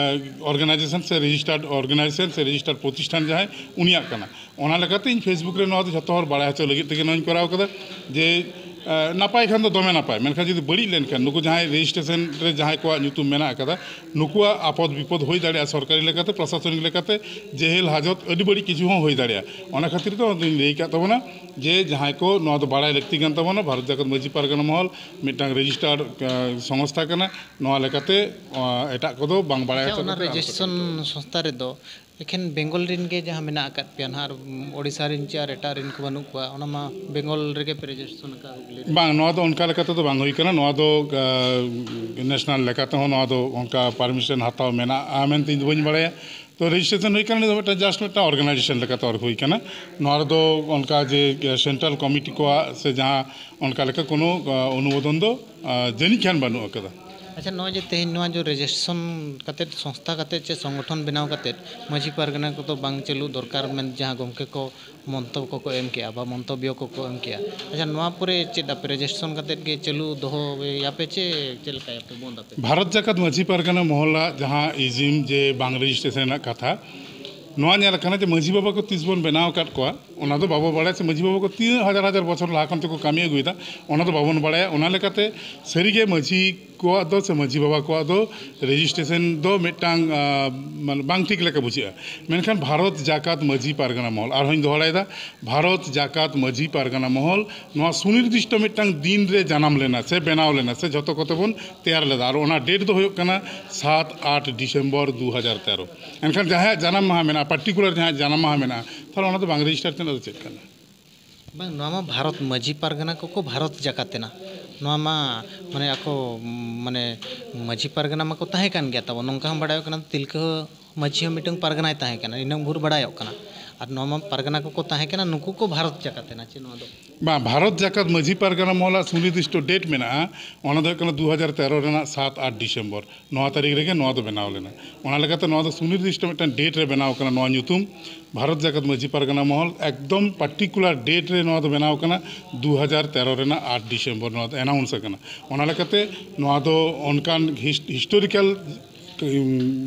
ᱚᱨᱜᱟᱱᱟᱭᱡᱮᱥᱚᱱ ᱥᱮ ᱨᱮᱡᱤᱥᱴᱟᱨᱰ ᱚᱨᱜᱟᱱᱟᱭᱡᱮᱥᱚᱱ ᱥᱮ ᱨᱮᱡᱤᱥᱴᱟᱨᱰ ᱯᱨᱚᱛᱤᱥᱴᱷᱟᱱ ᱡᱟᱦᱟᱸᱭ, ᱩᱱᱤᱭᱟᱜ ᱠᱟᱱᱟ᱾ ᱚᱱᱟ ᱞᱮᱠᱟᱛᱮ ᱤᱧ Facebook ᱨᱮ ᱱᱚᱣᱟ ᱫᱚ ᱡᱷᱚᱛᱚ ᱦᱚᱲ ᱵᱟᱲᱟᱭ ᱦᱚᱪᱚ ᱞᱟᱹᱜᱤᱫ ᱛᱮᱜᱮ ᱱᱚᱣᱟᱧ ᱠᱚᱨᱟᱣ ᱠᱟᱫᱟ ᱡᱮ ᱱᱟᱯᱟᱭ ᱠᱷᱟᱱ ᱫᱚ ᱫᱚᱢᱮ ᱱᱟᱯᱟᱭ, ᱢᱮᱱᱠᱷᱟᱱ ᱡᱩᱫᱤ ᱵᱟᱹᱲᱤᱡ ᱞᱮᱱᱠᱷᱟᱱ ᱱᱩᱠᱩ ᱡᱟᱦᱟᱸᱭ ᱨᱮᱡᱤᱥᱴᱨᱮᱥᱚᱱ ᱨᱮ ᱡᱟᱦᱟᱸᱭ ᱠᱚᱣᱟᱜ ᱧᱩᱛᱩᱢ ᱢᱮᱱᱟᱜ ᱟᱠᱟᱫᱟ, ᱱᱩᱠᱩᱣᱟᱜ ᱟᱯᱚᱫ ᱵᱤᱯᱚᱫ ᱦᱩᱭ ᱫᱟᱲᱮᱭᱟᱜᱼᱟ, ᱥᱚᱨᱠᱟᱨᱤ ᱞᱮᱠᱟᱛᱮ, ᱯᱨᱚᱥᱟᱥᱚᱱᱤᱠ ᱞᱮᱠᱟᱛᱮ ᱡᱮᱦᱮᱞ ᱦᱟᱡᱚᱛ ᱟᱹᱰᱤ ᱵᱟᱹᱲᱤᱡ ᱠᱤᱪᱷᱩ ᱦᱚᱸ ᱦᱩᱭ ᱫᱟᱲᱮᱭᱟᱜᱼᱟ᱾ ᱚᱱᱟ ᱠᱷᱟᱹᱛᱤᱨ ᱛᱮ ᱚᱱᱟᱫᱚᱧ ᱞᱟᱹᱭ ᱟᱠᱟᱫ ᱛᱟᱵᱚᱱᱟ ᱡᱮ ᱡᱟᱦᱟᱸᱭ ᱠᱚ ᱱᱚᱣᱟ ᱫᱚ ᱵᱟᱲᱟᱭ ᱞᱟᱹᱠᱛᱤ ᱠᱟᱱ ᱛᱟᱵᱚᱱᱟ, ᱵᱷᱟᱨᱚᱛ ᱡᱟᱠᱟᱛ ᱢᱟᱹᱡᱷᱤ ᱯᱟᱨᱜᱟᱱᱟ ᱢᱚᱦᱚᱞ ᱢᱤᱫᱴᱟᱝ ᱨᱮᱡᱤᱥᱴᱟᱨᱰ ᱥᱚᱝᱥᱛᱷᱟ ᱠᱟᱱᱟ, ᱱᱚᱣᱟ ᱞᱮᱠᱟᱛᱮ ᱮᱴᱟᱜ ᱠᱚᱫᱚ ᱵᱟᱝ ᱵᱟᱲᱟᱭ ᱟᱪᱪᱷᱟ, ᱦᱚᱪᱚ ᱚᱱᱟ ᱠᱟᱛᱮ ᱟᱞᱚᱯᱮ ᱨᱮᱡᱤᱥᱴᱨᱮᱥᱚᱱ ᱠᱟᱹᱢᱤ ᱥᱚᱝᱥᱛᱷᱟ ᱨᱮᱫᱚ ᱮᱠᱷᱮᱱ ᱵᱮᱝᱜᱚᱞ ᱨᱮᱱ ᱜᱮ ᱡᱟᱦᱟᱸ ᱢᱮᱱᱟᱜ ᱟᱠᱟᱫ ᱯᱮᱭᱟ ᱱᱟᱦᱟᱜ, ᱟᱨ ᱳᱰᱤᱥᱟ ᱨᱮᱱ ᱪᱮ ᱟᱨ ᱮᱴᱟᱜ ᱨᱮᱱ ᱠᱚ ᱵᱟᱹᱱᱩᱜ ᱠᱚᱣᱟ? ᱚᱱᱟ ᱢᱟ ᱵᱮᱝᱜᱚᱞ ᱨᱮᱜᱮ ᱯᱮ ᱨᱮᱡᱤᱥᱴᱨᱮᱥᱚᱱ ᱟᱠᱟᱫ ᱦᱩᱜᱽᱞᱤ ᱨᱮ᱾ ᱵᱟᱝ, ᱱᱚᱣᱟ ᱫᱚ ᱚᱱᱠᱟ ᱞᱮᱠᱟ ᱛᱮᱫᱚ ᱵᱟᱝ ᱦᱩᱭ ᱠᱟᱱᱟ᱾ ᱱᱚᱣᱟ ᱫᱚ ᱱᱮᱥᱱᱟᱞ ᱞᱮᱠᱟ ᱛᱮᱦᱚᱸ ᱱᱚᱣᱟ ᱫᱚ ᱚᱱᱠᱟ ᱯᱟᱨᱢᱤᱥᱚᱱ ᱦᱟᱛᱟᱣ ᱢᱮᱱᱟᱜᱼᱟ ᱢᱮᱱᱛᱮ ᱤᱧ ᱫᱚ ᱵᱟᱹᱧ ᱵᱟᱲᱟᱭᱟ᱾ ᱛᱚ ᱨᱮᱡᱤᱥᱴᱨᱮᱥᱚᱱ ᱦᱩᱭ ᱠᱟᱱᱟ, ᱱᱤᱭᱟᱹ ᱫᱚ ᱢᱤᱫᱴᱟᱝ ᱡᱟᱥᱴ ᱢᱤᱫᱴᱟᱝ ᱚᱨᱜᱟᱱᱟᱭᱡᱮᱥᱚᱱ ᱞᱮᱠᱟᱛᱮ ᱟᱨ ᱦᱩᱭ ᱠᱟᱱᱟ᱾ ᱱᱚᱣᱟ ᱨᱮᱫᱚ ᱚᱱᱠᱟ ᱡᱮ ᱥᱮᱱᱴᱨᱟᱞ ᱠᱚᱢᱤᱴᱤ ᱠᱚᱣᱟᱜ ᱥᱮ ᱡᱟᱦᱟᱸ ᱚᱱᱠᱟ ᱞᱮᱠᱟ ᱠᱳᱱᱳ ᱚᱱᱩᱢᱳᱫᱚᱱ ᱫᱚ ᱡᱟᱹᱱᱤᱡ ᱠᱷᱟᱱ ᱵᱟᱹᱱᱩᱜ ᱟᱠᱟᱫᱟ᱾ ᱟᱪᱪᱷᱟ, ᱱᱚᱜᱼᱚᱭ ᱡᱮ ᱛᱮᱦᱮᱧ ᱱᱚᱣᱟ ᱡᱮ ᱨᱮᱡᱤᱥᱴᱨᱮᱥᱚᱱ ᱠᱟᱛᱮᱫ, ᱥᱚᱝᱥᱛᱷᱟ ᱠᱟᱛᱮᱫ ᱪᱮ ᱥᱚᱝᱜᱚᱴᱷᱚᱱ ᱵᱮᱱᱟᱣ ᱠᱟᱛᱮᱫ ᱢᱟᱹᱡᱷᱤ ᱯᱟᱨᱜᱟᱱᱟ ᱠᱚᱫᱚ ᱵᱟᱝ ᱪᱟᱹᱞᱩ ᱫᱚᱨᱠᱟᱨ ᱢᱮᱱ ᱡᱟᱦᱟᱸ ᱜᱚᱢᱠᱮ ᱠᱚ ᱢᱚᱱᱛᱚᱵ ᱠᱚᱠᱚ ᱮᱢ ᱠᱮᱜᱼᱟ ᱵᱟ ᱢᱚᱱᱛᱚᱵᱭᱚ ᱠᱚᱠᱚ ᱮᱢ ᱠᱮᱜᱼᱟ, ᱟᱪᱪᱷᱟ, ᱱᱚᱣᱟ ᱯᱚᱨᱮ ᱪᱮᱫ ᱟᱯᱮ ᱨᱮᱡᱤᱥᱴᱨᱮᱥᱚᱱ ᱠᱟᱛᱮᱫ ᱜᱮ ᱪᱟᱹᱞᱩ ᱫᱚᱦᱚᱭᱟᱯᱮ ᱪᱮ ᱪᱮᱫ ᱞᱮᱠᱟᱭᱟᱯᱮ, ᱵᱚᱱᱫ ᱟᱯᱮ? ᱵᱷᱟᱨᱚᱛ ᱡᱟᱠᱟᱛ ᱢᱟᱹᱡᱷᱤ ᱯᱟᱨᱜᱟᱱᱟ ᱢᱚᱦᱚᱞᱟᱜ ᱡᱟᱦᱟᱸ ᱤᱡᱤᱢ ᱡᱮ ᱵᱟᱝ ᱨᱮᱡᱤᱥᱴᱨᱮᱥᱚᱱ ᱨᱮᱱᱟᱜ ᱠᱟᱛᱷᱟ, ᱱᱚᱣᱟ ᱧᱮᱞ ᱟᱠᱟᱱᱟ ᱡᱮ ᱢᱟᱹᱡᱷᱤ ᱵᱟᱵᱟ ᱠᱚ ᱛᱤᱥ ᱵᱚᱱ ᱵᱮᱱᱟᱣ ᱟᱠᱟᱫ ᱠᱚᱣᱟ, ᱚᱱᱟ ᱫᱚ ᱵᱟᱵᱚ ᱵᱟᱲᱟᱭᱟ, ᱥᱮ ᱢᱟᱹᱡᱷᱤ ᱵᱟᱵᱟ ᱠᱚ ᱛᱤᱱᱟᱹᱜ ᱦᱟᱡᱟᱨ ᱦᱟᱡᱟᱨ ᱵᱚᱪᱷᱚᱨ ᱞᱟᱦᱟ ᱠᱷᱚᱱ ᱛᱮᱠᱚ ᱠᱟᱹᱢᱤ ᱟᱹᱜᱩᱭᱮᱫᱟ, ᱚᱱᱟ ᱫᱚ ᱵᱟᱵᱚᱱ ᱵᱟᱲᱟᱭᱟ᱾ ᱚᱱᱟ ᱞᱮᱠᱟᱛᱮ ᱥᱟᱹᱨᱤᱜᱮ ᱢᱟᱹᱡᱷᱤ ᱠᱚᱣᱟᱜ ᱫᱚ ᱥᱮ ᱢᱟᱹᱡᱷᱤ ᱵᱟᱵᱟ ᱠᱚᱣᱟᱜ ᱫᱚ ᱨᱮᱡᱤᱥᱴᱨᱮᱥᱚᱱ ᱫᱚ ᱢᱤᱫᱴᱟᱝ, ᱟᱸ, ᱢᱟᱱᱮ ᱵᱟᱝ ᱴᱷᱤᱠ ᱞᱮᱠᱟ ᱵᱩᱡᱷᱟᱹᱜᱼᱟ᱾ ᱢᱮᱱᱠᱷᱟᱱ ᱵᱷᱟᱨᱚᱛ ᱡᱟᱠᱟᱛ ᱢᱟᱹᱡᱷᱤ ᱯᱟᱨᱜᱟᱱᱟ ᱢᱚᱦᱚᱞ, ᱟᱨᱦᱚᱸᱧ ᱫᱚᱦᱲᱟᱭᱮᱫᱟ, ᱵᱷᱟᱨᱚᱛ ᱡᱟᱠᱟᱛ ᱢᱟᱹᱡᱷᱤ ᱯᱟᱨᱜᱟᱱᱟ ᱢᱚᱦᱚᱞ ᱱᱚᱣᱟ ᱥᱩᱱᱤᱨᱫᱤᱥᱴᱚ ᱢᱤᱫᱴᱟᱝ ᱫᱤᱱ ᱨᱮ ᱡᱟᱱᱟᱢ ᱞᱮᱱᱟ ᱥᱮ ᱵᱮᱱᱟᱣ ᱞᱮᱱᱟ ᱥᱮ ᱡᱷᱚᱛᱚ ᱠᱚᱛᱮ ᱵᱚᱱ ᱛᱮᱭᱟᱨ ᱞᱮᱫᱟ, ᱟᱨ ᱚᱱᱟ ᱰᱮᱴ ᱫᱚ ᱦᱩᱭᱩᱜ ᱠᱟᱱᱟ ᱥᱟᱛ ᱟᱴ ᱰᱤᱥᱮᱢᱵᱚᱨ ᱫᱩ ᱦᱟᱡᱟᱨ ᱛᱮᱨᱚ᱾ ᱮᱱᱠᱷᱟᱱ ᱡᱟᱦᱟᱸᱭᱟᱜ ᱡᱟᱱᱟᱢ ᱢᱟᱦᱟ ᱢᱮᱱᱟᱜᱼᱟ, ᱯᱟᱨᱴᱤᱠᱩᱞᱟᱨ ᱡᱟᱦᱟᱸᱭᱟᱜ ᱡᱟᱱᱟᱢ ᱢᱟᱦᱟ ᱢᱮᱱᱟᱜᱼᱟ, ᱛᱟᱦᱚᱞᱮ ᱚᱱᱟ ᱫᱚ ᱵᱟᱝ ᱨᱮᱡᱤᱥᱴᱟᱨ ᱛᱮᱱᱟᱜ ᱫᱚ ᱪᱮᱫ ᱠᱟᱱᱟ? ᱵᱟᱝ, ᱱᱚᱣᱟ ᱢᱟ ᱵᱷᱟᱨᱚᱛ ᱢᱟᱹᱡᱷᱤ ᱯᱟᱨᱜᱟᱱᱟ ᱠᱚᱠᱚ ᱵᱷᱟᱨᱚᱛ ᱡᱟᱠᱟᱛ ᱮᱱᱟ᱾ ᱱᱚᱣᱟ ᱢᱟ ᱢᱟᱱᱮ ᱟᱠᱚ ᱢᱟᱱᱮ ᱢᱟᱹᱡᱷᱤ ᱯᱟᱨᱜᱟᱱᱟ ᱢᱟᱠᱚ ᱛᱟᱦᱮᱸ ᱠᱟᱱ ᱜᱮᱭᱟ ᱛᱟᱵᱚ᱾ ᱱᱚᱝᱠᱟ ᱦᱚᱸ ᱵᱟᱲᱟᱭᱚᱜ ᱠᱟᱱᱟ, ᱛᱤᱞᱠᱟᱹ ᱢᱟᱹᱡᱷᱤ ᱦᱚᱸ ᱢᱤᱫᱴᱟᱝ ᱯᱟᱨᱜᱟᱱᱟᱭ ᱛᱟᱦᱮᱸ ᱠᱟᱱᱟ, ᱤᱱᱟᱹ ᱵᱷᱳᱨ ᱵᱟᱲᱟᱭᱚᱜ ᱠᱟᱱᱟ᱾ ᱟᱨ ᱱᱚᱣᱟ ᱢᱟ ᱯᱟᱨᱜᱟᱱᱟ ᱠᱚᱠᱚ ᱛᱟᱦᱮᱸ ᱠᱟᱱᱟ, ᱱᱩᱠᱩ ᱠᱚ ᱵᱷᱟᱨᱚᱛ ᱡᱟᱠᱟᱛ ᱮᱱᱟ ᱪᱮ ᱱᱚᱣᱟ ᱫᱚ? ᱵᱟᱝ, ᱵᱷᱟᱨᱚᱛ ᱡᱟᱠᱟᱛ ᱢᱟᱹᱡᱷᱤ ᱯᱟᱨᱜᱟᱱᱟ ᱢᱚᱦᱚᱞᱟᱜ ᱥᱩᱱᱤᱨᱫᱤᱥᱴᱚ ᱰᱮᱴ ᱢᱮᱱᱟᱜᱼᱟ, ᱚᱱᱟ ᱫᱚ ᱦᱩᱭᱩᱜ ᱠᱟᱱᱟ ᱫᱩ ᱦᱟᱡᱟᱨ ᱛᱮᱨᱚ ᱨᱮᱱᱟᱜ ᱥᱟᱛ ᱟᱴ ᱰᱤᱥᱮᱢᱵᱚᱨ, ᱱᱚᱣᱟ ᱛᱟᱹᱨᱤᱠᱷ ᱨᱮᱜᱮ ᱱᱚᱣᱟ ᱫᱚ ᱵᱮᱱᱟᱣ ᱞᱮᱱᱟ᱾ ᱚᱱᱟ ᱞᱮᱠᱟᱛᱮ ᱱᱚᱣᱟ ᱫᱚ ᱥᱩᱱᱤᱨᱫᱤᱥᱴᱚ ᱢᱤᱫᱴᱟᱝ ᱰᱮᱴ ᱨᱮ ᱵᱮᱱᱟᱣ ᱠᱟᱱᱟ ᱱᱚᱣᱟ ᱧᱩᱛᱩᱢ᱾ ᱵᱷᱟᱨᱚᱛ ᱡᱟᱠᱟᱛ ᱢᱟᱹᱡᱷᱤ ᱯᱟᱨᱜᱟᱱᱟ ᱢᱚᱦᱚᱞ ᱮᱠᱫᱚᱢ ᱯᱟᱨᱴᱤᱠᱩᱞᱟᱨ ᱰᱮᱴ ᱨᱮ ᱱᱚᱣᱟ ᱫᱚ ᱵᱮᱱᱟᱣ ᱠᱟᱱᱟ, ᱫᱩ ᱦᱟᱡᱟᱨ ᱛᱮᱨᱚ ᱨᱮᱱᱟᱜ ᱟᱴ ᱰᱤᱥᱮᱢᱵᱚᱨ ᱱᱚᱣᱟ ᱫᱚ ᱮᱱᱟᱣᱩᱱᱥ ᱟᱠᱟᱱᱟ᱾ ᱚᱱᱟ ᱞᱮᱠᱟᱛᱮ ᱱᱚᱣᱟ ᱫᱚ ᱚᱱᱠᱟᱱ ᱦᱤᱥ-, ᱦᱤᱥᱴᱳᱨᱤᱠᱟᱞ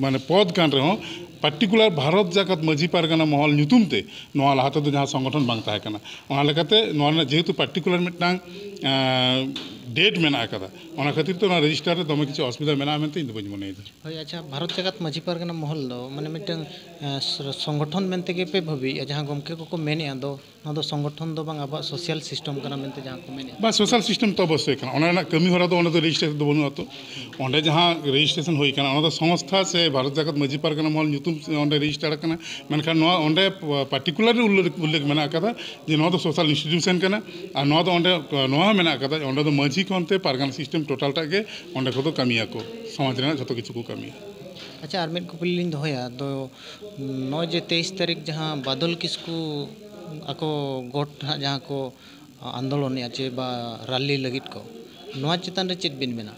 ᱢᱟᱱᱮ ᱯᱚᱫᱽ ᱠᱟᱱ ᱨᱮᱦᱚᱸ, ᱯᱟᱨᱴᱤᱠᱩᱞᱟᱨ ᱵᱷᱟᱨᱚᱛ ᱡᱟᱠᱟᱛ ᱢᱟᱹᱡᱷᱤ ᱯᱟᱨᱜᱟᱱᱟ ᱢᱚᱦᱚᱞ ᱧᱩᱛᱩᱢ ᱛᱮ ᱱᱚᱣᱟ ᱞᱟᱦᱟ ᱛᱮᱫᱚ ᱡᱟᱦᱟᱸ ᱥᱚᱝᱜᱚᱴᱷᱚᱱ ᱵᱟᱝ ᱛᱟᱦᱮᱸ ᱠᱟᱱᱟ᱾ ᱚᱱᱟ ᱞᱮᱠᱟᱛᱮ ᱱᱚᱣᱟ ᱨᱮᱱᱟᱜ ᱡᱮᱦᱮᱛᱩ ᱯᱟᱨᱴᱤᱠᱩᱞᱟᱨ ᱢᱤᱫᱴᱟᱝ, ᱟᱸ, ᱰᱮᱴ ᱢᱮᱱᱟᱜ ᱟᱠᱟᱫᱟ, ᱚᱱᱟ ᱠᱷᱟᱹᱛᱤᱨ ᱛᱮ ᱚᱱᱟ ᱨᱮᱡᱤᱥᱴᱟᱨ ᱨᱮ ᱫᱚᱢᱮ ᱠᱤᱪᱷᱩ ᱚᱥᱩᱵᱤᱫᱷᱟ ᱢᱮᱱᱟᱜᱼᱟ ᱢᱮᱱᱛᱮ ᱤᱧ ᱫᱚ ᱵᱟᱹᱧ ᱢᱚᱱᱮᱭᱮᱫᱟ᱾ ᱦᱳᱭ, ᱟᱪᱪᱷᱟ, ᱵᱷᱟᱨᱚᱛ ᱡᱟᱠᱟᱛ ᱢᱟᱹᱡᱷᱤ ᱯᱟᱨᱜᱟᱱᱟ ᱢᱚᱦᱚᱞ ᱫᱚ ᱢᱟᱱᱮ ᱢᱤᱫᱴᱟᱝ, ᱟᱸ, ᱥᱚ-, ᱥᱚᱝᱜᱚᱴᱷᱚᱱ ᱢᱮᱱᱛᱮ ᱜᱮ ᱯᱮ ᱵᱷᱟᱹᱵᱤᱭᱮᱫᱼᱟ? ᱡᱟᱦᱟᱸ ᱜᱚᱢᱠᱮ ᱠᱚᱠᱚ ᱢᱮᱱᱮᱫᱼᱟ ᱫᱚ, ᱱᱚᱣᱟ ᱫᱚ ᱥᱚᱝᱜᱚᱴᱷᱚᱱ ᱫᱚ ᱵᱟᱝ, ᱟᱵᱚᱣᱟᱜ ᱥᱳᱥᱟᱞ ᱥᱤᱥᱴᱮᱢ ᱠᱟᱱᱟ ᱢᱮᱱᱛᱮ ᱡᱟᱦᱟᱸ ᱠᱚ ᱢᱮᱱᱮᱫᱼᱟ᱾ ᱵᱟ, ᱥᱳᱥᱟᱞ ᱥᱤᱥᱴᱮᱢ ᱛᱚ ᱚᱵᱚᱥᱥᱳᱭ ᱠᱟᱱᱟ, ᱚᱱᱟ ᱨᱮᱱᱟᱜ ᱠᱟᱹᱢᱤ ᱦᱚᱨᱟ ᱫᱚ ᱚᱸᱰᱮ ᱫᱚ ᱨᱮᱡᱤᱥᱴᱨᱮᱥᱚᱱ ᱫᱚ ᱵᱟᱹᱱᱩᱜᱼᱟ ᱛᱚ᱾ ᱚᱸᱰᱮ ᱡᱟᱦᱟᱸ ᱨᱮᱡᱤᱥᱴᱨᱮᱥᱚᱱ ᱦᱩᱭ ᱠᱟᱱᱟ, ᱚᱱᱟ ᱫᱚ ᱥᱚᱝᱥᱛᱷᱟ ᱥᱮ ᱵᱷᱟᱨᱚᱛ ᱡᱟᱠᱟᱛ ᱢᱟᱹᱡᱷᱤ ᱯᱟᱨᱜᱟᱱᱟ ᱢᱚᱦᱚᱞ ᱧᱩᱛᱩᱢ ᱚᱸᱰᱮ ᱨᱮᱡᱤᱥᱴᱟᱨ ᱟᱠᱟᱱᱟ᱾ ᱢᱮᱱᱠᱷᱟᱱ ᱱᱚᱣᱟ ᱚᱸᱰᱮ ᱯᱟᱨᱴᱤᱠᱩᱞᱟᱨ ᱩᱞᱞᱮᱠᱷ, ᱩᱞᱞᱮᱠᱷ ᱢᱮᱱᱟᱜ ᱟᱠᱟᱫᱟ ᱡᱮ ᱱᱚᱣᱟ ᱫᱚ ᱥᱳᱥᱟᱞ ᱤᱱᱥᱴᱤᱴᱤᱭᱩᱥᱚᱱ ᱠᱟᱱᱟ, ᱟᱨ ᱱᱚᱣᱟ ᱫᱚ ᱚᱸᱰᱮ, ᱱᱚᱣᱟ ᱦᱚᱸ ᱢᱮᱱᱟᱜ ᱟᱠᱟᱫᱟ, ᱚᱸᱰᱮ ᱫᱚ ᱢᱟᱹᱡᱷᱤ ᱠᱷᱚᱱ ᱛᱮ ᱯᱟᱨᱜᱟᱱᱟ ᱥᱤᱥᱴᱮᱢ ᱴᱳᱴᱟᱞ ᱴᱟᱜ ᱜᱮ ᱚᱸᱰᱮ ᱠᱚᱫᱚ ᱠᱟᱹᱢᱤᱭᱟᱠᱚ, ᱥᱚᱢᱟᱡᱽ ᱨᱮᱱᱟᱜ ᱡᱷᱚᱛᱚ ᱠᱤᱪᱷᱩ ᱠᱚ ᱠᱟᱹᱢᱤᱭᱟ᱾ ᱟᱪᱪᱷᱟ, ᱟᱨ ᱢᱤᱫ ᱠᱩᱠᱞᱤ ᱞᱤᱧ ᱫᱚᱦᱚᱭᱟ, ᱫᱚ ᱱᱚᱜᱼᱚᱭ ᱡᱮ ᱛᱮᱭᱤᱥ ᱛᱟᱹᱨᱤᱠᱷ ᱡᱟᱦᱟᱸ ᱵᱟᱫᱚᱞ ᱠᱤᱥᱠᱩ ᱟᱠᱚ ᱜᱚᱴ ᱦᱟᱸᱜ ᱡᱟᱦᱟᱸ ᱠᱚ ᱟᱱᱫᱳᱞᱚᱱᱮᱜᱼᱟ ᱪᱮ ᱵᱟ ᱨᱟᱞᱞᱤ ᱞᱟᱹᱜᱤᱫ ᱠᱚ, ᱱᱚᱣᱟ ᱪᱮᱛᱟᱱ ᱨᱮ ᱪᱮᱫ ᱵᱤᱱ ᱢᱮᱱᱟ?